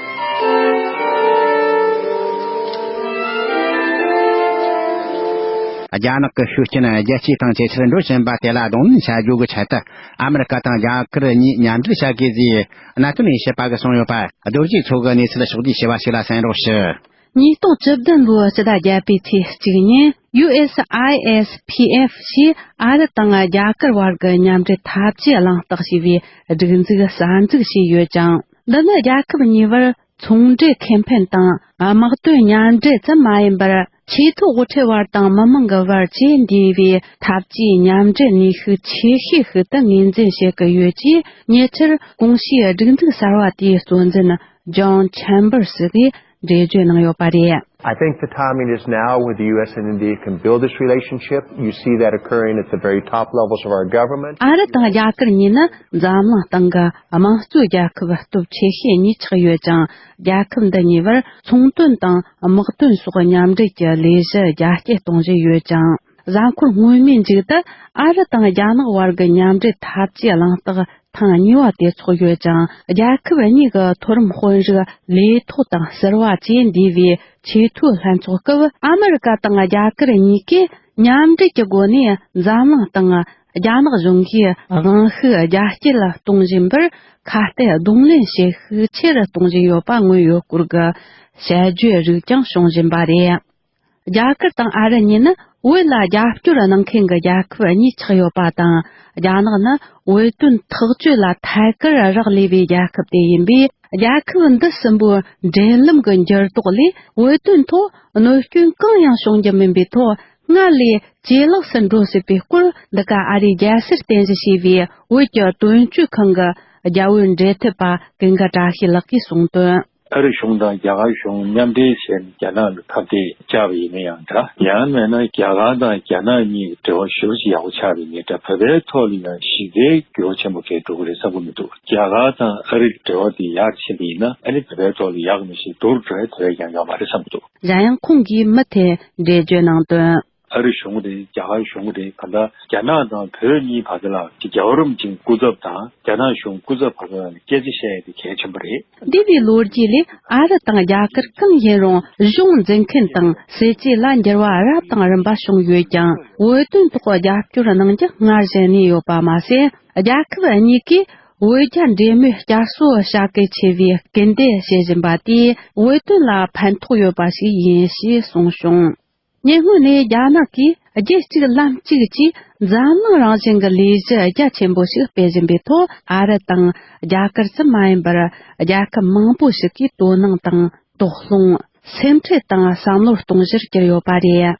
རྒྱ་ནག་གི་ཤུགས་རྐྱེན་རྒྱལ་སྤྱིའི་སྟེང་ཇེ་ཆེར་འགྲོ་བཞིན་པ་དེ་ལ་གདོང་ལེན་བྱ་རྒྱུ་གི་ཆེད་དུ། ཨ་མི་རི་ཀ་དང་རྒྱ་གར་གཉིས་མཉམ་འབྲེལ་བྱ་དགོས་ཞེས་གནད་དོན་ལས་བྱེད་པ་གིས་གསུངས་ཡོད་པ། རྡོ་རྗེ་མཚོ་གིས་གནས་ཚུལ་ཕྱོགས་བསྡུས་བྱས་པ་ཞིག་ལ་གསན་རོགས་ཞུ། ཉིས་སྟོང་བཅུ་བདུན་ལོའི་ཕྱི་ཟླ་བརྒྱད་པའི་ཚེས་གཅིག་ཉིན། ཡུ་ཨེས་ཨའི་ཨེས་ཕི་ཨེཕ་ཞེས་ཨ་རི་དང་རྒྱ་གར་བར་གྱི་མཉམ་འབྲེལ་འཐབ་ཇུས་གླེང་སྟེགས་ཞེས་པའི་སྒྲིག་འཛུགས་གསར་འཛུགས་བྱས་ཡོད་ཅིང་། འདི་ནི་རྒྱལ་ཁབ་གཉིས་བར་ཚོང་འབྲེལ་ཁེ་ཕན་དང་དམག་དོན་མཉམ་འབྲེལ་ཙམ་མ་ཡིན་པར། ཆེས་མཐོའི་དབུ་ཁྲིད་བར་དང་མི་མང་གི་བར་བཅས་འདུས་པའི་འཐབ་ཇུས་མཉམ་འབྲེལ་ནུས་ཤུགས་ཆེ་ཤོས་ཤིག་ཏུ་ངོས་འཛིན་བྱེད་ཀྱི་ཡོད་ཅེས་ཉེ་ཆར་གོང་ཞུས་སྒྲིག་འཛུགས་གསར་བ་དེའི་གཙོ་འཛིན་John Chambers གིས་འགྲེལ་བརྗོད་གནང་ཡོད་པ་རེད། I think the timing is now when the U S and India can build this relationship. You see that occurring at the very top levels of our government. ཨ་རི་དང་རྒྱ་གར་གཉིས་ནི་འཛམ་གླིང་སྟེང་གི་དམངས་གཙོའི་རྒྱལ་ཁབ་སྟོབས་ཆེ་ཤོས་གཉིས་ཆགས་ཡོད་ཅིང་། རྒྱལ་ཁབ་འདི་གཉིས་བར་ཚོང་དོན་དང་དམག་དོན་སོགས་མཉམ་འབྲེལ་གྱི་ལས་གཞི་རྒྱ་སྐྱེད་གཏོང་བཞིན་ཡོད་ཅིང་། གཟའ་འཁོར་སྔོན་མའི་མཇུག་ཏུ་ཨ་རི་དང་རྒྱ་ནག་བར་གྱི་མཉམ་འབྲེལ་འཐབ་ཇུས་གླེང་སྟེགས་ཐེངས་གཉིས་པ་དེ་ཚོགས་ཡོད་ཅིང་། རྒྱལ་ཁབ་གཉིས་ཀྱི་མཐོ་རིམ་དཔོན་རིགས་ལས་ཐོག་དང་ཟུར་པ་བཅས་འདུས་པའི་ཆེས་མཐོའི་ལྷན་ཚོགས་སྐབས། ཨ་མི་རི་ཀ་དང་རྒྱ་གར་གཉིས་ཀས་མཉམ་འབྲེལ་གྱི་སྒོ་ནས་འཛམ་གླིང་སྟེང་རྒྱ་ནག་གཞུང་གིས་དབང་ཤུགས་རྒྱ་སྐྱེད་གཏོང་བཞིན་པར་ཁ་གཏད་གདོང་ལེན་བྱེད་ཤུགས་ཆེ་རུ་གཏོང་བཞིན་ཡོད་པ་མངོན་ཡོད་སྐོར་གྱི་དཔྱད་བརྗོད་རིགས་ཀྱང་བྱུང་བཞིན་པ་རེད། རྒྱ་གར་དང་ཨ་རི་གཉིས་ནི་བོད་ལ་རྒྱབ་སྐྱོར་གནང་མཁན་གྱི་རྒྱལ་ཁབ་གཉིས་ཆགས་ཡོད་པ་དང་། རྒྱ་ནག་ནི་བོད་དོན་ཐག་གཅོད་ལ་ཐད་ཀར་རག་ལས་པའི་རྒྱལ་ཁབ་དེ་ཡིན་པས། རྒྱལ་ཁབ་འདི་གསུམ་པོའི་འབྲེལ་ལམ་གྱི་འགྱུར་ལྡོག་ལས་བོད་དོན་ཐོག་གནོད་སྐྱོན་གང་ཡང་བྱུང་རྒྱུ་མིན་པའི་ཐོག་སྔར་ལས་ཇེ་ལེགས་སུ་འགྲོ་སྲིད་པའི་སྐོར། འདི་ག་ཨ་རིའི་རྒྱལ་སར་རྟེན་གཞི་བྱས་པའི་བོད་ཀྱི་དོན་གཅོད་ཁང་གི་རྒྱ་བོད་འབྲེལ་མཐུད་པ་ཀུན་དགའ་བཀྲ་ཤིས་ལགས་ཀྱིས་གསུངས་དོན། ཨ་རི་གཞུང་དང་རྒྱ་གར་གཞུང་མཉམ་འབྲེལ་བྱས་ནས་རྒྱ་ནག་ལ་ཁ་གཏད་བཅག་པ་ཡིན་ན་ཡང་འདྲ། ཡང་མིན་ན་རྒྱ་གར་དང་རྒྱ་ནག་གཉིས་ཀྱི་འབྲེལ་བ་ཞེ་པོ་ཅིག་ཡག་པོ་ཆགས་པ་ཡིན་ན་འདྲ། བོད་པའི་ཐོག་ལ་ཡང་གཞི་རྩའི་འགྱུར་བ་ཆེན་པོ་གང་ཡང་འགྲོ་གི་རེད་བསམ་གྱི་མི་འདུག་རྒྱ་གར་དང་ཨ་རི་གི་འབྲེལ་བ་དེ་ཡར་ཕྱིན་པ་ཡིན་ན་ཨ་ནི་བོད་པའི་ཐོག་ལ་ཡག་མི་ཤེས། སྡུག་རུ་འགྲོ་ཡ་དེ་བས་ཀྱང་ཡོད་མ་རེད་བསམ་གྱི་འདུག་གཞན་ཡང་ཁོང་གིས་མུ་མཐུད་འགྲེལ་བརྗོད་གནང་དོན། ཨ་རི་གཞུང་རེད། རྒྱ་གར་གཞུང་རེད། གང་ལྟར་རྒྱ་ནག་དང་བོད་གཉིས་བར་དུ་ལ་ཅིག་རྒྱལ་བ་རིན་པོ་ཆེའི་སྐུ་ཚབ་དང་རྒྱ་ནག་གཞུང་སྐུ་ཚབ་བར་དུ་ལ་སྐད་ཆ་བཤད་ཡ་དེ་གལ་ཆེན་པོ་རེད། འདས་པའི་ལོ་རྒྱུས་ལས་ཨ་རི་དང་རྒྱ་གར་གང་ཡིན་རུང་གཞུང་འཛིན་མཁན་དང་སྲིད་ཇུས་ལ་འགྱུར་བ་རབ་དང་རིམ་པ་བྱུང་ཡོད་ཀྱང་། བོད་དོན་ཐོག་རྒྱབ་སྐྱོར་གནང་རྒྱུ་སྔར་བཞིན་གནས་ཡོད་པ་མ་ཟད། རྒྱལ་ཁབ་གཉིས་ཀས་བོད་རྒྱ་འབྲེལ་མོལ་བསྐྱར་གསོ་བྱ་གལ་ཆེ་བའི་སྐུལ་འདེད་བྱེད་བཞིན་པ་དེས་བོད་དོན་ལ་ཕན་ཐོགས་ཡོད་པ་ཞིག་ཡིན་ཞེས་གསུངས་བྱུང་། ཉེ་སྔོན་ནས་རྒྱ་ནག་གིས་རྒྱུད་གཅིག་ལམ་གཅིག་གིས་འཛམ་གླིང་རང་བཞིན་གྱི་ལས་གཞི་རྒྱ་ཆེན་པོ་ཞིག་སྤེལ་བཞིན་པའི་ཐོག་ཨ་རི་དང་རྒྱ་གར་ཙམ་མ་ཡིན་པར་རྒྱལ་ཁབ་མང་པོ་ཞིག་གིས་དོ་སྣང་དང་དོགས་སློང་། སེམས་ཁྲལ་དང་བསམ་བློ་གཏོང་གཞིར་གྱུར་ཡོད་པ་རེད།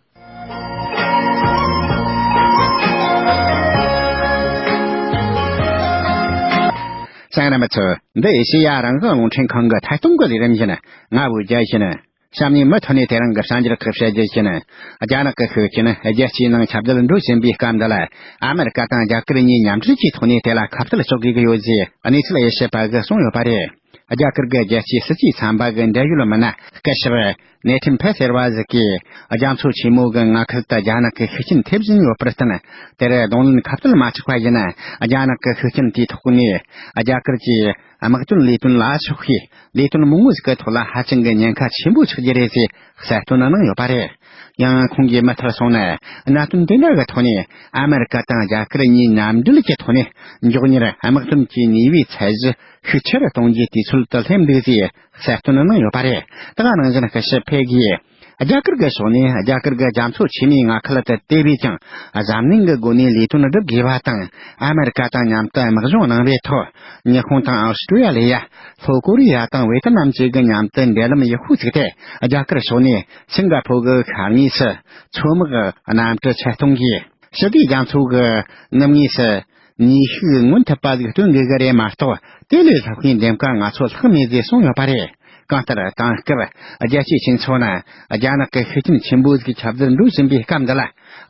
གསན་མཁན་རྣམ་པ་ཚོ། འདི་ཨེ་ཤེ་ཡ་རང་དབང་རླུང་འཕྲིན་ཁང་གི་ཐད་གཏོང་གི་ལས་རིམ་ཡིན། ང་བོད་རྒྱལ་ཡིན། གཤམ་ནས་མུ་མཐུད་ནས་དེ་རིང་གི་གསར་འགྱུར་ཁག་བཤད་རྒྱུ་ཡིན། རྒྱ་ནག་གི་ཤུགས་རྐྱེན་རྒྱལ་སྤྱིའི་ནང་ཁྱབ་གདལ་འགྲོ་བཞིན་པའི་སྐབས་འདི་ལ། ཨ་མེ་རི་ཀ་དང་རྒྱ་གར་གཉིས་མཉམ་འབྲེལ་གྱི་ཐོག་ནས་དེ་ལ་ཁ་གཏད་གཅོག་དགོས་ཀྱི་ཡོད་ཅེས་གནས་ཚུལ་དབྱེ་ཞིབ་པ་གིས་གསུངས་ཡོད་པ་རེད། རྒྱ་གར་གྱི་རྒྱལ་སྤྱིའི་སྲིད་ཇུས་ཚན་པ་གི་འབྲེལ་ཡོད་མི་སྣ་སྐུ་ཞབས་ནེ་ཐན་ཕེ་ཟེར་བ་ཞིག་གིས། རྒྱ་མཚོ་ཆེན་མོ་གི་མངའ་ཁུལ་དུ་རྒྱ་ནག་གི་ཤུགས་རྐྱེན་ཐེབས་བཞིན་ཡོད་པར་བརྟེན། དེར་གདོང་ལེན་ཁ་གཏད་མ་ཆགས་པ་ཡིན་ན། རྒྱ་ནག་གི་ཤུགས་རྐྱེན་དེའི་ཐོག་ནས་རྒྱ་གར་གྱི་དམག་དོན་ལས་དོན་ལ་ཕྱོགས་ཤིག་ལས་དོན་མང་པོ་ཞིག་གི་ཐོག་ལ་ཧ་ཅང་གི་ཉེན་ཁ་ཆེན་པོ་ཆགས་རྒྱུ་རེད་ཅེས་གསལ་སྟོན་གནང་ཡོད་པ་རེད། ཡང་ཁོང་གིས་མུ་མཐུད་སོང་ན། གནད་དོན་དེ་འདྲ་གི་ཐོག་ནས་ཨ་མེ་རི་ཀ་དང་རྒྱ་གར་གཉིས་མཉམ་འབྲེལ་གྱི་ཐོག་ནས་མགྱོགས་མྱུར་དམག་དོན་གྱི་ནུས་པའི་ཚད་གཞི་ཤུགས་ཆེ་རུ་གཏོང་རྒྱུའི་དུས་ཚོད་དུ་སླེབས་འདུག་ཅེས་གསལ་སྟོན་གནང་ཡོད་པ་རེད། ད་ག་ནང་བཞིན་སྐུ་ཞབས་ཕེ་གིས། རྒྱ་གར་གྱི་ཕྱོགས་ནས་རྒྱ་གར་གྱི་རྒྱ་མཚོ་ཆེན་མོའི་མངའ་ཁུལ་དུ་དེ་བས་ཀྱང་གཟབ་ནན་གྱི་སྒོ་ནས་ལས་དོན་སྒྲུབ་དགོས་པ་དང་། ཨ་མེ་རི་ཀ་དང་མཉམ་དུ་དམག་སྦྱོང་གནང་བའི་ཐོག་ཉི་ཧོང་དང་ཨོ་སི་ཀྲི་ཡ་ལི་ཡ། ལྷོ་ཀོ་རི་ཡ་དང་ཝེ་ཏི་ནམ་བཅས་ཀྱི་མཉམ་དུ་འབྲེལ་ལམ་ཡག་པོ་བཙུགས་ཏེ། རྒྱ་གར་ཕྱོགས་ནས་སིང་ག་ཕོར་གྱི་ཤར་ངོས་སུ་མཚོ་དམག་གནམ་གྲུ་ཆེད་གཏོང་གིས་ཞི་བདེ་རྒྱ་མཚོ་གི་ནུབ་ངོས་སུ་ནུས་ཤུགས་མངོན་ཐུབ་པ་ཞིག་སྟོན་དགོས་ཀྱི་རེད་མ་གཏོགས། དེ་ལས་ལྷག་པའི་འདེམས་ཀ་ང་ཚོ་ལྷག་མེད་ཅེས་གསུངས་ཡོད་པ་རེད། གང་ལྟར་དེང་སྐབས་རྒྱལ་སྤྱིའི་སྤྱི་ཚོགས་ནང་རྒྱ་ནག་གི་ཤུགས་རྐྱེན་ཆེན་པོ་ཞིག་ཁྱབ་གདལ་འགྲོ་བཞིན་པའི་སྐབས་འདི་ལ།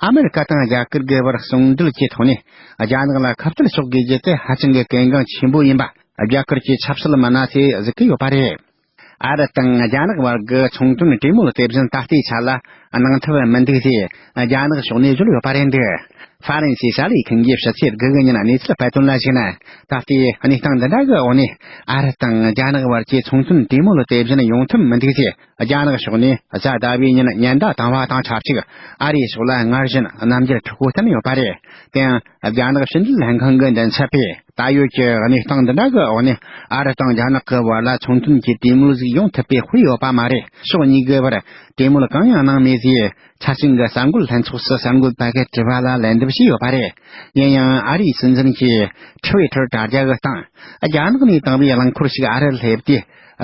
ཨ་མེ་རི་ཀ་དང་རྒྱ་གར་གྱི་བར་ཟུང་འབྲེལ་གྱི་ཐོག་ནས་རྒྱ་ནག་ལ་ཁ་གཏད་གཅོག་དགོས་རྒྱུ་དེ་ཧ་ཅང་གི་གལ་འགངས་ཆེན་པོ་ཡིན་པ་རྒྱ་གར་གྱི་ཆབ་སྲིད་མི་སྣ་ཚོས་གཟིགས་ཀྱི་ཡོད་པ་རེད། ཨ་རི་དང་རྒྱ་ནག་བར་གྱི་ཚོང་དོན་གྲོས་མོལ་དེ་བཞིན་ད་ལྟའི་ཆ་ལ་གནང་ཐབས་མི་འདུག་ཅེས་རྒྱ་ནག་ཕྱོགས་ནས་བརྗོད་ཡོད་པ་རེད་འདུག་ཧྥ་རན་སིའི་གསར་ལས་ཁང་གིས་ཕྱི་ཚེས་དགུ་གི་ཉིན་གནས་ཚུལ་སྤེལ་དོན་ལ་གཞིགས་ན། ད་ལྟའི་གནས་སྟངས་འདི་འདྲ་གི་འོག་ནས་ཨ་རི་དང་རྒྱ་ནག་བར་གྱི་ཚོང་དོན་གྲོས་མོལ་དེ་བཞིན་ཡོང་ཐབས་མི་འདུག་ཅེས་རྒྱ་ནག་ཕྱོགས་ནས་གཟའ་ཟླ་བའི་ཉིན་ཉེན་བརྡ་བཏང་བ་དང་ཆབས་ཅིག་ཨ་རིའི་ཕྱོགས་ལ་སྔར་བཞིན་རྣམ་འགྱུར་དྲག་པོ་བསྟན་ཡོད་པ་རེད། དེ་ཡང་རྒྱ་ནག་ཕྱི་འབྲེལ་ལྷན་ཁང་གི་མགྲིན་ཚབ་པས། ད་ཡོད་ཀྱི་གནས་སྟངས་འདི་འདྲ་གི་འོག་ནས་ཨ་རི་དང་རྒྱ་ནག་གི་བར་ལ་ཚོང་དོན་གྱི་གྲོས་མོལ་ཞིག་ཡོང་ཐུབ་པའི་དཔེ་ཡོད་པ་མ་རེད། ཕྱོགས་གཉིས་ཀྱི་བར་གྲོས་མོལ་གང་ཡང་གནང་མེད་ཅེས་ཆ་ཤིང་གི་གསར་འགོད་ལྷན་ཚོགས་སུ་གསར་འགོད་པ་གིས་དྲི་བ་ལ་ལན་འདེབས་བྱས་ཡོད་པ་རེད། ཡིན་ཡང་ཨ་རིའི་སྲིད་འཛིན་གྱིས་ཁྲི་ཝི་ཊར་དྲ་རྒྱ་གི་སྟེང་། རྒྱ་ནག་ནས་བཏང་བའི་རླངས་འཁོར་ཞིག་ཨ་རིར་སླེབས་ཏེ།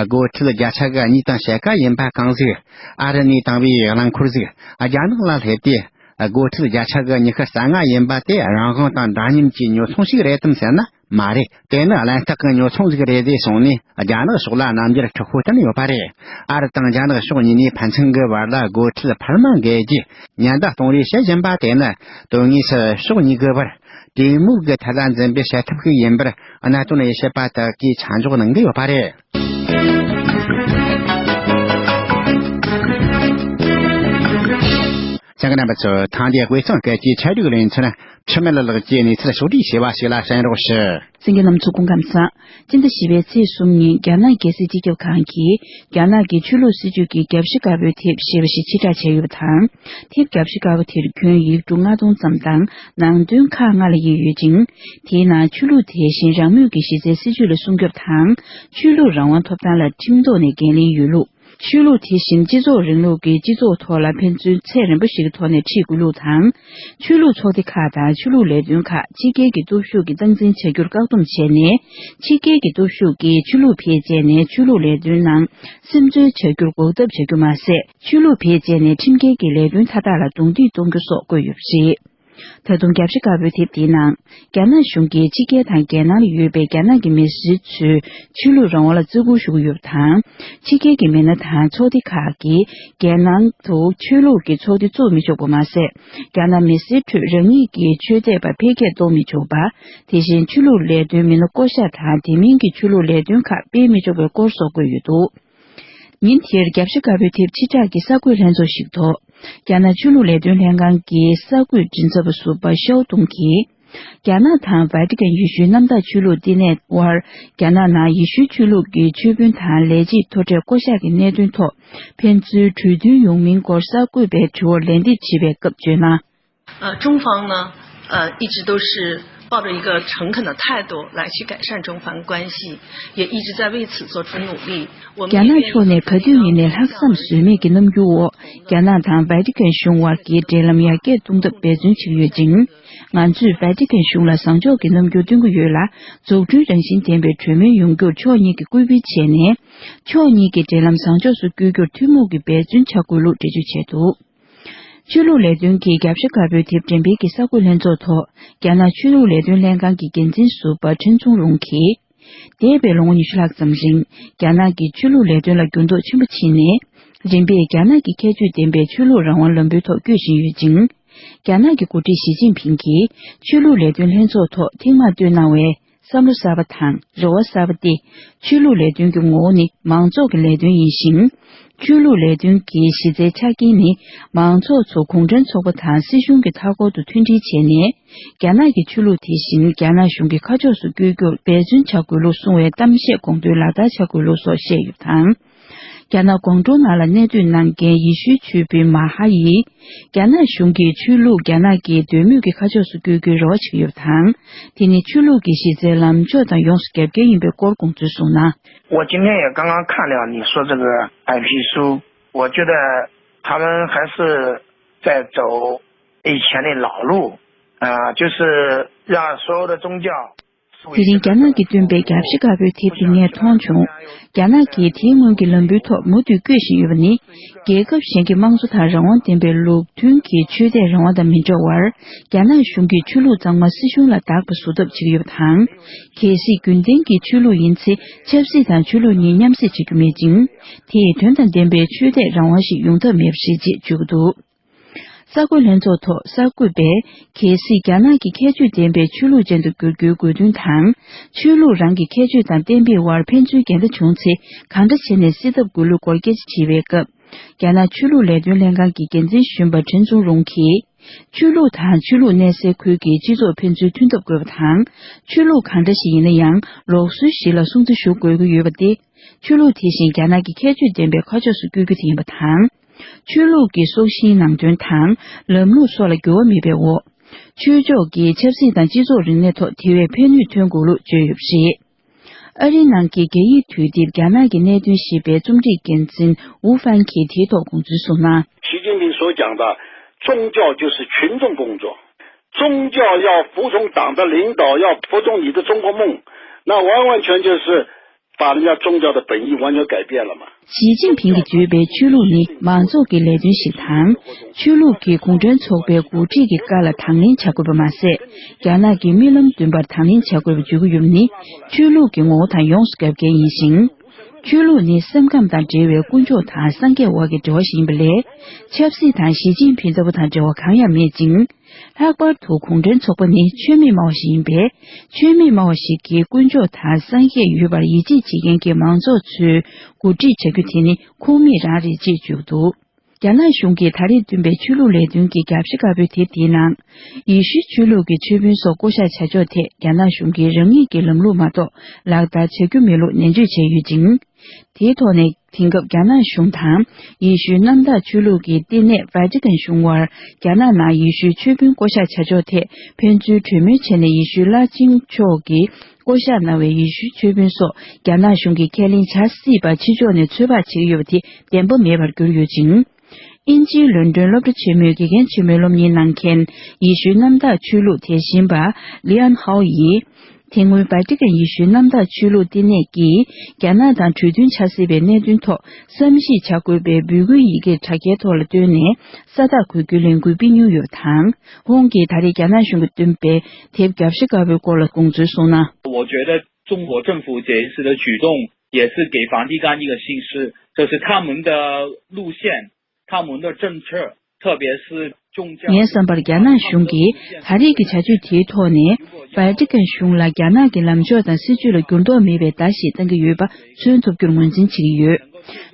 སྒོ་ཁྲལ་བརྒྱ་ཆ་གི་གཉིས་དང་ཕྱེད་ཀ་ཡིན་པ་གང་ཟིག་ཨ་རི་ནས་བཏང་བའི་རླངས་འཁོར་ཞིག་རྒྱ་ནག་ལ་སླེབས་ཏེ། སྒོ་ཁྲལ་བརྒྱ་ཆ་གི་ཉི་ཤུ་རྩ་ལྔ་ཡིན་པ་དེ་རང་དབང་དང་འདྲ་མཉམ་གྱི་ཉོ་ཚོང་ཞིག་རེད་དམ་ཟེར་ན་མ་རེད། དེ་ནི་གླེན་རྟགས་ཀྱི་ཉོ་ཚོང་ཞིག་རེད་ཟེར་གསུངས་ནས་རྒྱ་ནག་ཕྱོགས་ལ་རྣམ་འགྱུར་དྲག་པོ་བསྟན་ཡོད་པ་རེད། ཨ་རི་དང་རྒྱ་ནག་ཕྱོགས་གཉིས་ནས་ཕན་ཚུན་གྱི་བར་ལ་སྒོ་ཁྲལ་འཕར་མ་འགེལ་རྒྱུ་ཉེན་བརྡ་གཏོང་རེས་བྱེད་བཞིན་པ་དེ་ནི་དོན་དངོས་སུ་ཕྱོགས་གཉིས་ཀྱི་བར་གྲོས་མོལ་གྱི་ཐད་ལ་འཛེམ་པའི་བྱེད་ཐབས་ཤིག་ཡིན་པར་གནད་དོན་དབྱེ་ཞིབ་པ་དག་གིས་ཆ་འཇོག་གནང་གི་ཡོད་པ་རེད། གསན་མཁན་རྣམ་པ་ཚོ། ཐེངས་འདིའི་དབུས་གཙང་སྐད་ཀྱི་ཆེད་སྒྲིག་ལེ་ཚན། འཆི་མེད་ལགས་ཀྱིས་གནས་ཚུལ་ཕྱོགས་སྒྲིག་བྱས་པ་ཞིག་ལ་གསན་རོགས་ཞུ། གསན་མཁན་རྣམ་ཚོ་སྐུ་ཁམས་བཟང་། སྤྱི་ཟླ་བཞི་པའི་ཚེས་གསུམ་ཉིན་རྒྱ་ནག་རྒྱལ་སྲིད་སྤྱི་ཁྱབ་ཁང་གིས་རྒྱ་ནག་གི་ཆོས་ལུགས་སྲིད་བྱུས་ཀྱི་བརྒྱ་ཕྱི་དཀར་པོའི་དེབ་ཞེས་པ་ཞིག་ཕྱིར་བསྒྲགས་བྱས་ཡོད་པ་དང་། དེབ་བརྒྱ་ཕྱི་དཀར་པོ་དེར་ཁྱོན་ཡིག་འབྲུ་ལྔ་སྟོང་ཙམ་དང་ནང་དོན་ཁག་ལྔ་ལ་དབྱེ་ཡོད་ཅིང་། དེའི་ནང་ཆོས་ལུགས་དེ་བཞིན་རང་མོས་ཀྱི་གཞི་རྩའི་སྲིད་བྱུས་ལ་སྲུང་སྐྱོབ་དང་། ཆོས་ལུགས་རང་དབང་ཐོབ་ཐང་ལ་ཁྲིམས་ཐོག་ནས་འགན་ལེན་ཡོད་ལུགས། ཆོས་ལུགས་དེ་བཞིན་སྤྱི་ཚོགས་རིང་ལུགས་ཀྱི་སྤྱི་ཚོགས་ཐོག་ལ་ཕན་ཚུན་ཚད་རན་པོ་ཞིག་གི་ཐོག་ནས་ཁྲིད་དགོས་ལུགས་དང་། ཆོས་ལུགས་ཚོགས་སྡེ་ཁག་དང་ཆོས་ལུགས་ལས་དོན་ཁག་ཕྱི་རྒྱལ་གྱི་སྟོབས་ཤུགས་ཀྱི་སྟངས་འཛིན་བྱ་རྒྱུར་བཀག་སྡོམ་བྱས་ནས། ཕྱི་རྒྱལ་གྱི་སྟོབས་ཤུགས་ཀྱིས་ཆོས་ལུགས་བེད་སྤྱད་ནས་ཆོས་ལུགས་ལས་དོན་ནང་སེམས་འཚོལ་བྱ་རྒྱུར་འགོག་ཐབས་བྱ་རྒྱུ་མ་ཟད། ཆོས་ལུགས་བེད་སྤྱད་ནས་ཁྲིམས་འགལ་གྱི་ལས་དོན་མཐའ་དག་ལ་རྡུང་རྡེག་གཏོང་རྒྱུ་སོགས་བཀོད་ཡོད་པ་རེད། ད་དུང་བརྒྱ་ཕྱི་དཀར་པོའི་དེབ་དེའི་ནང་། རྒྱ་ནག་གཞུང་གིས་ཕྱི་རྒྱལ་དང་རྒྱལ་ནང་ལ་ཡོད་པའི་རྒྱ་ནག་གི་མི་སེར་ཚོས་ཆོས་ལུགས་རང་དབང་ལ་བརྩི་བཀུར་ཞུ་གི་ཡོད་པ་དང་། ཕྱི་རྒྱལ་གྱི་མི་སྣ་དང་ཚོགས་སྡེ་ཁག་གིས་རྒྱལ་ནང་དུ་ཆོས་ལུགས་ཀྱི་ཚོགས་སྡེ་བཙུགས་མི་ཆོག་པ་མ་ཟད། རྒྱ་ནག་མི་སེར་ཁྲོད་རང་ཉིད་ཀྱི་ཆོས་དད་པ་འཕེལ་རྒྱས་གཏོང་མི་ཆོག་པ། དེ་བཞིན་ཆོས་ལུགས་ལས་དོན་མི་སྣ་བསྐོ་གཞག་དང་དེ་མིན་གྱི་ཆོས་ལུགས་ལས་དོན་ཁག་སྤེལ་མི་ཆོག་པའི་སྐོར་སོགས་བཀོད་ཡོད་འདུག་ཉིན་དེར་བརྒྱ་ཕྱི་དཀར་པོའི་དེབ་ཕྱིར་བསྒྲགས་ཀྱི་གསར་འགོད་ལྷན་ཚོགས་ཤིག་ཐོག་རྒྱ་ནག་ཆོས་ལུགས་ལས་དོན་ལྷན་ཁང་གི་གསར་འགོད་མགྲིན་ཚབ་པ་ཟུར་པ་ཤའོ་ཏུང་གིས། རྒྱ་ནག་དང་ཝེ་ཏི་ཀན་ཡེ་ཤུའི་གནམ་བདག་ཆོས་ལུགས་བསྟི་གནས་དབར། རྒྱ་ནག་ནང་ཡེ་ཤུའི་ཆོས་ལུགས་ཀྱི་ཆོས་དཔོན་དང་ལས་བྱེད་མཐོ་གྲས་བསྐོ་གཞག་གི་གནད་དོན་ཐོག་ཕན་ཚུན་གྲོས་མཐུན་ཡོང་མིན་སྐོར་གསར་འགོད་པའི་དྲི་བར་ལན་འདེབས་བྱེད་པའི་སྐབས་བརྗོད་ན། 呃，中方呢，呃，一直都是抱着一个诚恳的态度来去改善中方关系，也一直在为此做出努力。我们 རྒྱ་ནག་ཕྱོགས་ནས་ག་དུས་ཡིན་ནའི་ལྷག་བསམ་ཟོལ་མེད་ཀྱི་རྣམ་འགྱུར་འོག་རྒྱ་ནག་དང་ཝེ་ཏི་ཀན་གཞུང་དབར་གྱི་འབྲེལ་ལམ་ཡར་རྒྱས་གཏོང་ཐབས་འབད་བརྩོན་བྱེད་ཀྱི་ཡོད་ཅིང་། ང་ཚོས་ཝེ་ཏི་ཀན་གཞུང་ལ་བཟང་ཕྱོགས་ཀྱི་རྣམ་འགྱུར་སྟོན་གྱི་ཡོད་ལ། འཛུགས་སྐྲུན་རང་བཞིན་ལྡན་པའི་གྲོས་མོལ་ཡོང་རྒྱུར་ཕྱོགས་གཉིས་ཀྱིས་སྐུལ་སྤེལ་བྱས་ནས། ཕྱོགས་གཉིས་ཀྱི་འབྲེལ་ལམ་བཟང་ཕྱོགས་སུ་བསྐྱོད་རྒྱུར་ཐུན་མོང་གི་འབད་བརྩོན་བྱ་དགོས་ལུགས་འགྲེལ་བརྗོད་བྱས་འདུག་ཆོས་ལུགས་ལས་དོན་གྱི་རྒྱབ་ཤ་དཀར་པོའི་དེབ་འགྲེམས་སྤེལ་གྱི་གསར་འགོད་ལྷན་ཚོགས་ཐོག་རྒྱ་ནག་ཆོས་ལུགས་ལས་དོན་ལྷན་ཁང་གི་འགན་འཛིན་ཟུར་པ་ཁྲེན་ཚུང་རུང་གིས། འདས་པའི་ལོ་ངོ་ཉི་ཤུ་ལྷག་ཙམ་རིང་། རྒྱ་ནག་གིས་ཆོས་ལུགས་ལས་དོན་ལ་འགྱུར་ལྡོག་ཆེན་པོ་ཕྱིན་ནས། རིམ་པས་རྒྱ་ནག་གི་ཁྱད་ཆོས་ལྡན་པའི་ཆོས་ལུགས་རང་དབང་ལམ་བུའི་ཐོག་བསྐྱོད་བཞིན་ཡོད་ཅིང་། རྒྱ་ནག་གི་འགོ་ཁྲིད་ཞི་ཅིན་ཕིང་གིས་ཆོས་ལུགས་ལས་དོན་ལྷན་ཚོགས་ཐོག་ཐེངས་མང་བཏོན་གནང་བའི་བསམ་བློ་གསར་པ་དང་རེ་བ་གསར་པ་སྟེ། ཆོས་ལུགས་ལས་དོན་གྱི་ངོ་བོ་ནི་མང་ཚོགས་ཀྱི་ལས་དོན་ཡིན་ཞིང་། ཆོས་ལུགས་ལས་དོན་གྱི་གཞི་རྩའི་ཆ་རྐྱེན་ནི། མང་ཚོགས་ཚོ་གུང་ཁྲན་ཚོགས་པ་དང་སྲིད་གཞུང་གི་མཐའ་འཁོར་དུ་མཐུན་སྒྲིལ་བྱས་ནས། རྒྱ་ནག་གི་ཆོས་ལུགས་དེ་བཞིན་རྒྱ་ནག་གཞུང་གི་ཁ་ཕྱོགས་སུ་བསྐྱོད་རྒྱུར་འབད་བརྩོན་བྱ་དགོས་ལུགས་གསུངས་པའི་གཏམ་བཤད་དགོངས་དོན་ལག་བསྟར་བྱ་དགོས་ལུགས་སོགས་བཤད་ཡོད་པ་དང་། རྒྱ་ནག་ཀོང་ཀྲོའུ་ནང་ལ་གནས་སྡོད་གནང་མཁན་ཡེ་ཤུའི་ཆོས་དཔོན་མ་ཧ་ཡིས། རྒྱ་ནག་གཞུང་གིས་ཆོས་ལུགས་རྒྱ་ནག་གི་འདོད་མོས་ཀྱི་ཁ་ཕྱོགས་སུ་བསྐྱོད་རྒྱུའི་རེ་བ་བྱེད་ཀྱི་ཡོད་པ་དང་། དེ་ནི་ཆོས་ལུགས་ཀྱི་གཞི་རྩའི་ལམ་ཕྱོགས་དང་ཡོངས་སུ་རྒྱབ་འགལ་ཡིན་པའི་སྐོར་དགོངས་ཚུལ་གསུངས་ན། 我今天也刚刚看了你说这个白皮书，我觉得他们还是在走以前的老路，啊，就是让所有的宗教 དེ་རིང་རྒྱ་ནག་གིས་བཏོན་པའི་རྒྱབ་ཤ་དཀར་པོའི་དེབ་དེ་ངས་མཐོང་བྱུང་། རྒྱ་ནག་གིས་དེའི་སྔོན་གྱི་ལམ་བུའི་ཐོག་མུ་མཐུད་བསྐྱོད་བཞིན་ཡོད་པ་ནི། རྒྱལ་ཁབ་གཞན་གྱི་དམངས་གཙོ་དང་རང་དབང་ལྡན་པའི་ལུགས་མཐུན་གྱི་ཆོས་དད་རང་དབང་དང་མི་འདྲ་བར། རྒྱ་ནག་གཞུང་གིས་ཆོས་ལུགས་གཙང་མ་སྲིད་གཞུང་ལ་བདག་པ་བཟོ་ཐབས་བྱེད་ཀྱི་ཡོད་པ་དང་། གལ་སྲིད་རྒྱུན་ལྡན་གྱི་ཆོས་ལུགས་ཡིན་ཚེ་ཆབ་སྲིད་དང་ཆོས་ལུགས་གཉིས་མཉམ་བསྲེས་བྱེད་རྒྱུ་མེད་ཅིང་། དེས་དོན་དང་ལྡན་པའི་ཆོས་དད་རང་དབང་ཞིག་ཡོང་ཐབས་མེད་པ་རེད་ཅེས་བརྗོད་ཀྱི་འདུག་གསར་འགོད་ལྷན་ཚོགས་ཐོག་གསར་འགོད་པས། གལ་སྲིད་རྒྱ་ནག་གི་ཁྱད་ཆོས་ལྡན་པའི་ཆོས་ལུགས་ཅན་དུ་འགྱུར་རྒྱུའི་དགོས་འདུན་དང་། ཆོས་ལུགས་རང་གི་ཁྱད་ཆོས་དང་གཏན་འབེབས་དབར་ཕན་ཚུན་འགལ་ཟླ་བྱུང་ཚེ་གང་འདྲ་བྱས་ནས་སེལ་ཐབས་དགོས་ལུགས་སྐོར་སྐད་ཆ་དྲིས་པའི་སྐབས། རྒྱ་ནག་ཆོས་ལུགས་ལས་དོན་ལྷན་ཁང་གི་འགན་འཛིན་གཞོན་པ་ཁྲེན་ཚུང་རུང་གིས། ཆོས་ལུགས་དང་ཆོས་ལུགས་གནས་སའི་ཁུལ་གྱི་སྤྱི་ཚོགས་ཕན་ཚུན་མཐུན་ཐབས་དགོས་པ་དང་། ཆོས་ལུགས་གང་འདྲ་ཞིག་ཡིན་ན་ཡང་ལུགས་སྲོལ་ཞིག་ལ་སྲུང་བརྩི་ཞུ་དགོས་ཀྱི་ཡོད་པ་སྟེ། ཆོས་ལུགས་དེ་བཞིན་རྒྱ་ནག་གི་ཁྱད་ཆོས་ལྡན་པའི་ཁ་ཕྱོགས་སུ་བསྐྱོད་རྒྱུ་དེ་ཡིན་པ་དང་། ཆོས་ལུགས་ཀྱི་སྲོག་ཤིང་ནང་དོན་དང་ལམ་ལུགས་སོགས་ལ་འགྱུར་བ་མེད་པའི་འོག་ཆོས་ཕྱོགས་ཀྱིས་ཆབ་སྲིད་དང་སྤྱི་ཚོགས་རིག་གནས་ཐོག་དེ་བས་ཕན་ནུས་ཐོན་དགོས་ལུགས་བརྗོད་ཡོད་པ་རེད། ཨ་རིའི་ནང་གི་རྒྱ་ཡིག་དུས་དེབ་རྒྱ་ནག་གི་གནད་དོན་ཞེས་པའི་རྩོམ་སྒྲིག་འགན་འཛིན་ཝུ་ཧྥན་གྱིས་དེའི་ཐོག་དགོངས་ཚུལ་གསུངས་ན། 习近平所讲的，宗教就是群众工作，宗教要服从党的领导，要服从你的中国梦，那完完全全是 把人家宗教的本意完全改变了嘛。 ཞི་ཅིན་ཕིང་གིས་བརྗོད་པའི་ཆོས་ལུགས་ནི་མང་ཚོགས་ཀྱི་ལས་དོན་ཞིག་དང་། ཆོས་ལུགས་ཀྱིས་གུང་ཁྲན་ཚོགས་པའི་འགོ་ཁྲིད་ཀྱི་བཀའ་ལ་དང་ལེན་བྱ་དགོས་པ་མ་ཟད། རྒྱ་ནག་གི་རྨི་ལམ་བདུན་པར་དང་ལེན་བྱ་དགོས་པ་བརྗོད་ཀྱི་ཡོད་པ་ནི་ཆོས་ལུགས་ཀྱི་ངོ་བོ་དང་ཡོངས་སུ་རྒྱབ་འགལ་ཡིན་ཞིང་། ཆོས་ལུགས་ནི་སེམས་ཁམས་དང་འབྲེལ་བའི་དཀོན་མཆོག་དང་སངས་རྒྱས་དབར་གྱི་འབྲེལ་བ་ཞིག་ཡིན་པ་ལས། ཆབ་སྲིད་དང་ཞི་ཅིན་ཕིང་ལྟ་བུ་དང་འབྲེལ་བ་གང་ཡང་མེད་ཅིང་། ལྷག་པར་དུ་གུང་ཁྲན་ཚོགས་པ་ནི་ཆོས་མེད་སྨྲ་བ་ཞིག་ཡིན་པས། ཆོས་མེད་སྨྲ་བ་ཞིག་གིས་དཀོན་མཆོག་དང་སངས་རྒྱས་ཡོད་པར་ཡིད་ཆེས་བྱེད་མཁན་གྱི་མང་ཚོགས་ཚོའི་འགོ་ཁྲིད་བྱ་རྒྱུ་དེ་ནི་ཁུངས་མེད་རང་རེད་ཅེས་བརྗོད་འདུག་རྒྱ་ནག་གཞུང་གིས་ད་རེས་བཏོན་པའི་ཆོས་ལུགས་ལས་དོན་གྱི་རྒྱབ་ཤ་དཀར་པོའི་དེབ་དེའི་ནང་། ཡེ་ཤུའི་ཆོས་ལུགས་ཀྱི་ཆོས་དཔོན་སོགས་བསྐོ་བཞག་བྱ་ཕྱོགས་ཐད་རྒྱ་ནག་གཞུང་གིས་རང་ཉིད་ཀྱི་ལམ་ལུགས་མ་གཏོགས་ལག་བསྟར་བྱ་རྒྱུ་མེད་ལུགས་ནན་བརྗོད་བྱས་ཡོད་ཅིང་། དེའི་ཐོག་ནས་དེང་སྐབས་རྒྱ་ནག་གཞུང་དང་ཡེ་ཤུའི་གནམ་བདག་ཆོས་ལུགས་ཀྱི་བསྟི་གནས་ཝེ་ཏི་ཀན་གཞུང་དབར་རྒྱ་ནག་ནང་ཡེ་ཤུའི་ཆོས་དཔོན་བསྐོ་གཞག་བྱ་ཕྱོགས་ཐད་ཕན་ཚུན་གྲོས་མོལ་བྱས་ནས་ཡེ་ཤུའི་བླ་ཆེན་མཆོག་གིས་བསྐོ་གཞག་གནང་བའི་ཡེ་ཤུའི་ཆོས་དཔོན་སོགས་རྒྱ་ནག་གཞུང་གིས་ཁས་ལེན་བྱ་སྲིད་པ་ཕྱི་ཕྱོགས་ནས་ཚོད་དཔག་བྱེད་ཀྱི་ཡོད་པ་དེ་བདེན་པ་མེད་པར་གྱུར་ཡོད་ཅིང་། དབྱིན་ཇིའི་ལོན་ཀྲོན་སློབ་གྲྭ་ཆེན་མོའི་དགེ་རྒན་ཆེན་མོའི་སློབ་གཉེར་གནང་མཁན་ཡེ་ཤུའི་གནམ་བདག་ཆོས་ལུགས་དེ་བཞིན་པ་ལི་ཨན་ཧའོ་ཡིས། དེ་སྔོན་ཝེ་ཏི་ཀན་ཡེ་ཤུའི་གནམ་བདག་ཆོས་ལུགས་བསྟི་གནས་ཀྱིས་རྒྱ་ནག་དང་གྲོས་མཐུན་བྱ་སྲིད་པའི་གནད་དོན་ཐོག་བསམ་གཞིག་བྱ་དགོས་པའི་འབོད་སྐུལ་ཡི་གེ་དྲ་རྒྱའི་ཐོག་ལ་བཏོན་ནས་ས་རྟགས་འགོད་རྒྱུའི་ལས་འགུལ་སྤེལ་མྱོང་ཡོད་པ་དང་། ཧོང་གིས་ད་རེས་རྒྱ་ནག་གཞུང་གིས་བཏོན་པའི་དེབ་རྒྱབ་ཤ་དཀར་པོའི་སྐོར་ལ་དགོངས་ཚུལ་གསུངས་ན། 我觉得中国政府这一次的举动也是给梵蒂冈一个信息，就是他们的路线、他们的政策，特别是宗教。 ངའི་བསམ་པར་རྒྱ་ནག་གཞུང་གིས་ད་རེས་ཀྱི་བྱ་སྤྱོད་དེའི་ཐོག་ནས་ཝེ་ཏི་ཀན་གཞུང་ལ་རྒྱ་ནག་གི་ལངས་ཕྱོགས་དང་སྲིད་ཇུས་ལ་འགྱུར་ལྡོག་མེད་པའི་བརྡ་ཞིག་བཏང་གི་ཡོད་པ་མཚོན་ཐུབ་རྒྱུར་ངོས་འཛིན་བྱེད་ཀྱི་ཡོད།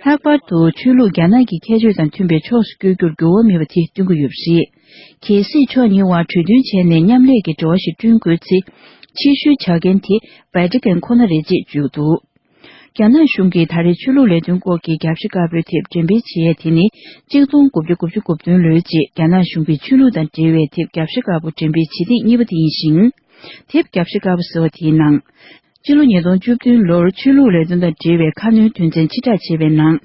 ལྷག་པར་དུ་ཆོས་ལུགས་རྒྱ་ནག་གི་ཁྱད་ཆོས་དང་མཐུན་པའི་ཕྱོགས་སུ་བསྐྱོད་རྒྱུར་འགྱུར་བ་མེད་པ་དེ་སྟོན་གྱི་ཡོད་པ་རེད། གལ་སྲིད་ཕྱོགས་གཉིས་དབར་གྲོས་མཐུན་བྱས་ནས་མཉམ་ལས་ཀྱི་འབྲེལ་བ་ཞིག་བསྐྲུན་དགོས་ཚེ། ཕྱིར་བཤོལ་བྱ་མཁན་དེ་ཝེ་ཏི་ཀན་ཁོ་ན་རེད་ཅེས་བརྗོད་འདུག་རྒྱ་ནག་གཞུང་གིས་ད་རེས་ཆོས་ལུགས་ལས་དོན་སྐོར་གྱི་རྒྱབ་ཤ་དཀར་པོའི་དེབ་འགྲེམས་སྤེལ་བྱེད་ཡས་དེ་ནི་གཅིག་སྟོང་དགུ་བརྒྱ་དགུ་བཅུ་གོ་བདུན་ལོའི་རྗེས་རྒྱ་ནག་གཞུང་གིས་ཆོས་ལུགས་དང་འབྲེལ་བའི་དེབ་རྒྱབ་ཤ་དཀར་པོ་འགྲེམས་སྤེལ་བྱེད་ཐེངས་གཉིས་པ་དེ་ཡིན་ཞིང་། དེབ་རྒྱབ་ཤ་དཀར་པོ་ཟེར་བ་དེའི་ནང་། སྤྱི་ལོ་ཉིས་སྟོང་བཅུ་བདུན་ལོར་ཆོས་ལུགས་ལས་དོན་དང་འབྲེལ་བའི་ཁ་སྣོན་དོན་ཚན་ཕྱིར་བསྒྲགས་བྱས་པའི་ནང་།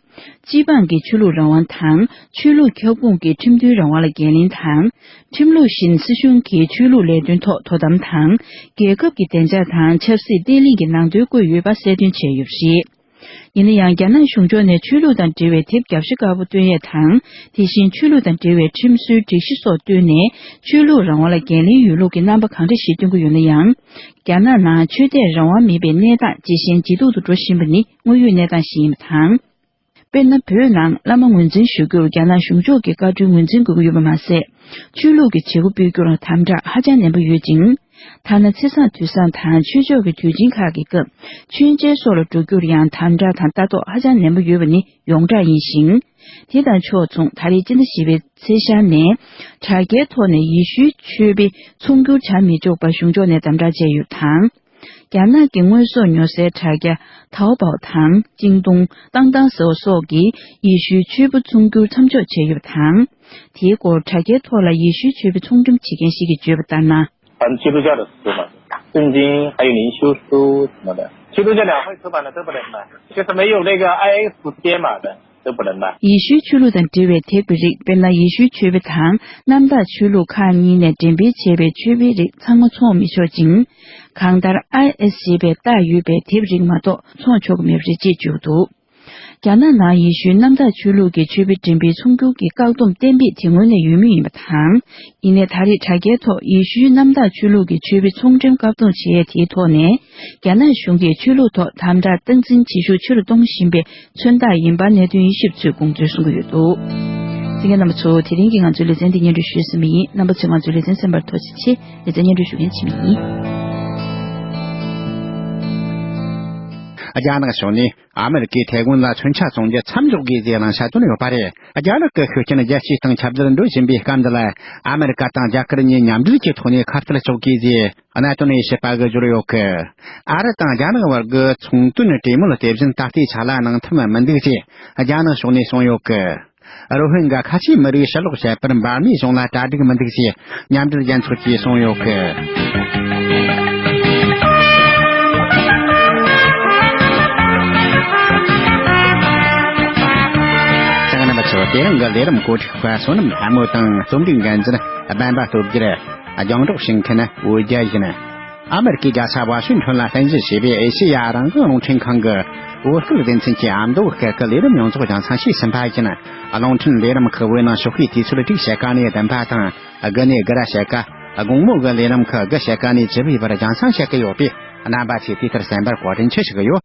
སྤྱི་འབངས་ཀྱི་ཆོས་ལུགས་རང་དབང་དང་། ཆོས་ལུགས་ཁྱབ་ཁོངས་ཀྱི་ཁྲིམས་མཐུན་རང་དབང་ལ་འགན་ལེན་དང་། ཁྲིམས་ལུགས་བཞིན་སྲིད་གཞུང་གིས་ཆོས་ལུགས་ལས་དོན་ཐོག་དོ་དམ་དང་། རྒྱལ་ཁབ་ཀྱི་བདེ་འཇགས་དང་ཆབ་སྲིད་བརྟན་ལྷིང་གི་ནང་དོན་བཀོད་ཡོད་པ་གསལ་སྟོན་བྱས་ཡོད་པ་རེད། ཡིན་ན་ཡང་། རྒྱ་ནག་གཞུང་ཕྱོགས་ནས་ཆོས་ལུགས་དང་འབྲེལ་བའི་དེབ་རྒྱབ་ཤ་དཀར་པོ་བཏོན་ཡས་དང་། དེ་བཞིན་ཆོས་ལུགས་དང་འབྲེལ་བའི་ཁྲིམས་སྲོལ་སྒྲིག་གཞི་སོགས་བཏོན་ནས། ཆོས་ལུགས་རང་དབང་ལ་འགན་ལེན་ཡོད་ལུགས་ཀྱི་རྣམ་པ་གང་འདྲ་ཞིག་སྟོན་གྱི་ཡོད་ན་ཡང་། རྒྱ་ནག་ནང་ཆོས་དད་རང་དབང་མེད་པའི་གནས་སྟངས་ཇེ་ཞན་ཇེ་སྡུག་ཏུ་འགྲོ་བཞིན་པ་ནི་དངོས་ཡོད་གནས་སྟངས་ཤིག་ཡིན་པ་དང་། དཔེར་ན། བོད་ནང་བླ་མ་ངོས་འཛིན་ཞུ་རྒྱུར་རྒྱ་ནག་གཞུང་ཕྱོགས་ཀྱི་བཀའ་འཁྲོལ་ངོས་འཛིན་དགོས་ཀྱི་ཡོད་པ་མ་ཟད། ཆོས་ལུགས་ཀྱི་བྱེད་སྒོ་སྤེལ་རྒྱུར་དམ་དྲག་ཧ་ཅང་ནན་པོ་ཡོད་ཅིང་། ཐ་ན་ཚེས་བཟང་དུས་བཟང་དང་ཆོས་ཕྱོགས་ཀྱི་དུས་ཆེན་ཁག་གི་སྐབས། མཆོད་མཇལ་སོགས་ལ་འགྲོ་རྒྱུར་ཡང་དམ་དྲག་དང་ལྟ་རྟོག་ཧ་ཅང་ནན་པོ་ཡོད་པ་ནི་ཡོངས་གྲགས་ཡིན་ཞིང་། དེ་དང་ཕྱོགས་མཚུངས། ད་རེས་སྤྱི་ཟླ་བཞི་པའི་ཚེས་ཤར་ནས། དྲ་རྒྱའི་ཐོག་ནས་ཡེ་ཤུའི་ཆོས་པའི་ཚོང་སྒྱུར་བྱ་མི་ཆོག་པ་གཞུང་ཕྱོགས་ནས་དམ་དྲག་བྱས་ཡོད་པ་དང་། རྒྱ་ནག་གི་དངོས་ཟོག་ཉོ་སའི་དྲ་རྒྱ་Taobao་དང་ཅིང་ཏུང་ཏང་ཏང་ཟེར་བ་སོགས་ཀྱིས་ཡེ་ཤུའི་ཆོས་པ་ཚོང་སྒྱུར་མཚམས་འཇོག་བྱས་ཡོད་པ་དང་། དེའི་སྐོར་དྲ་རྒྱའི་ཐོག་ལ་ཡེ་ཤུའི་ཆོས་པ་ཚོང་འགྲེམས་བྱེད་མཁན་ཞིག་གིས་བརྗོད་པ་ལྟར་ན། 反正基督教的书嘛，圣经还有灵修书什么的，基督教两会出版的都不能买，就是没有那个 I S 书店嘛的，都不能买。 ཡེ་ཤུའི་ཆོས་ལུགས་དང་འབྲེལ་བའི་དེབ་ཀྱི་རིགས། དཔེར་ན། ཡེ་ཤུའི་ཆོས་པ་དང་གནམ་བདག་ཆོས་ལུགས་ཁག་གཉིས་ནས་འགྲེམས་སྤེལ་བྱས་པའི་ཆོས་པའི་རིགས་ཚང་མ་འཚོང་མི་ཆོག་ཅིང་། གང་ལྟར། I S ཞེས་པའི་རྟགས་ཡོད་པའི་དེབ་རིགས་མ་གཏོགས་འཚོང་ཆོག་གི་མེད་པ་རེད་ཅེས་བརྗོད་འདུག་རྒྱ་ནག་ནང་ཡེ་ཤུའི་གནམ་བདག་ཆོས་ལུགས་ཀྱི་ཆོས་པའི་འགྲེམས་སྤེལ་ཚོང་སྒྱུར་གྱི་བཀག་སྡོམ་གཏན་འབེབས་དེ་སྔོན་ནས་ཡོད་མུས་ཡིན་པ་དང་། ཡིན་ནའི་ད་རེས་དྲ་རྒྱའི་ཐོག་ཡེ་ཤུའི་གནམ་བདག་ཆོས་ལུགས་ཀྱི་ཆོས་པའི་ཚོང་འགྲེམས་བཀག་སྡོམ་བྱས་དེའི་ཐོག་ནས། རྒྱ་ནག་གཞུང་གིས་ཆོས་ལུགས་ཐོག་དམ་དྲག་སྟངས་འཛིན་བྱེད་ཤུགས་ཆེ་རུ་གཏོང་བཞིན་པའི་མཚོན་རྟགས་ཡིན་པ་གནད་དོན་དབྱེ་ཞིབ་ཚོས་དགོངས་ཚུལ་གསུང་གི་ཡོད་འདུག་གསན་མཁན་རྣམ་པ་ཚོ། དེ་རིང་གི་ང་ཚོའི་ལེ་ཚན་འདི་སྙན་སྒྲོན་ཞུས་ཟིན་པ་ཡིན། རྣམ་པ་ཚོས་ང་ཚོའི་ལེ་ཚན་གསན་པར་ཐུགས་རྗེ་ཆེ། ལེ་ཚན་སྙན་སྒྲོན་ཞུ་མཁན་འཆི་མེད་ཡིན། རྒྱ་ནག་ཕྱོགས་ནས་ཨ་མེ་རི་ཀའི་ཐའེ་ཝན་ལ་མཚོན་ཆ་བཙོང་རྒྱུ་མཚམས་འཇོག་དགོས་ཞེས་གནང་བཞིན་པ་རེད། རྒྱ་ནག་གི་ཤུགས་རྐྱེན་རྒྱལ་སྤྱིའི་སྟེང་ཁྱབ་གདལ་འགྲོ་བཞིན་པའི་སྐབས་འདི་ལ། ཨ་མེ་རི་ཀ་དང་རྒྱ་གར་གཉིས་མཉམ་འབྲེལ་གྱི་ཐོག་ནས་ཁ་གཏད་གཅོག་དགོས་ཞེས་གནད་དོན་དབྱེ་ཞིབ་པ་གིས་བརྗོད་ཡོད་གི། ཨ་རི་དང་རྒྱ་ནག་བར་གྱི་ཚོང་དོན་གྲོས་མོལ་དེ་བཞིན་ད་ལྟའི་ཆ་ལ་གནང་ཐབས་མི་འདུག་ཅེས་རྒྱ་ནག་ཕྱོགས་ནས་གསུངས་ཡོད་གི། རོ་ཧིན་གྱི་ཁ་ཆེའི་མི་རིགས་ཕྱིར་ལོག་བྱེད་པར་འབར་མའི་གཞུང་ལ་གྲ་སྒྲིག་མི་འདུག་ཅེས་མཉམ་འབྲེལ་རྒྱལ་ཚོགས་ཀྱིས་གསུངས་ཡོད་གི། ཚང་མ་ཚོ། དེ་རིང་གི་ལས་རིམ་གོ་སྒྲིག་པ་བསོད་ནམས་ལྷ་མོ་དང་རྩོམ་སྒྲིག་འགན་འཛིན་སྦན་པ་སྟོབས་རྒྱལ། རྒྱང་སྒྲོག་བྱེད་མཁན་འོད་རྒྱལ་ཡིན། ཨ་མེ་རི་ཀའི་རྒྱལ་ས་ཝ་ཤིང་ཊོན་ལ་རྟེན་གཞི་བྱས་པའི་ཨེ་ཤེ་ཡ་རང་དབང་རླུང་འཕྲིན་ཁང་གི་བོད་སྐད་སྡེ་ཚན་གྱི་ཨ་མདོ་སྐད་ཀྱི་ལས་རིམ་ཡོངས་རྫོགས་རྒྱང་སྲིང་ཞུས་ཟིན་པ་ཡིན། རླུང་འཕྲིན་ལས་རིམ་ཁག་བོད་ནང་ཕྱོགས་བསྐྱོད་དུས་ཚོད་དྲུག་ཕྱེད་ཀ་ནས་བདུན་པ་དང་། དགུ་ནས་དགུ་ར་ཕྱེད་ཀ། དགོང་མོ་གི་ལས་རིམ་ཁག་དགུ་ཕྱེད་ཀ་ནས་བཅུ་པའི་བར་རྒྱང་སྲིང་བྱེད་ཀྱི་ཡོད་པས། རྣམ་པ་ཚོས་དེ་ལྟར་གསན་པར་བཀའ་དྲིན་ཆེ་ཞུ་གི་ཡོད།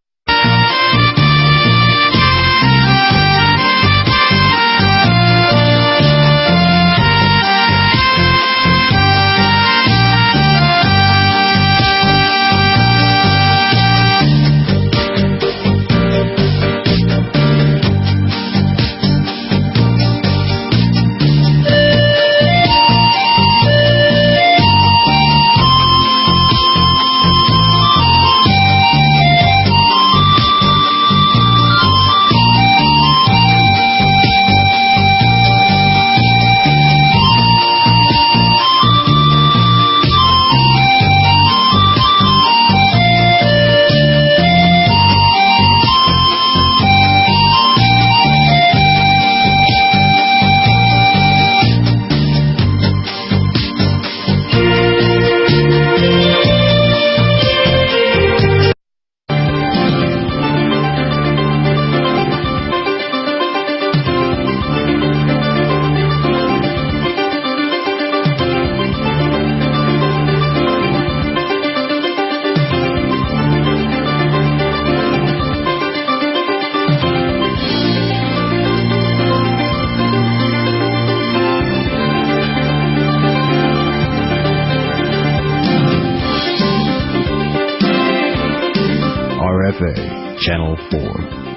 R F A, Channel four.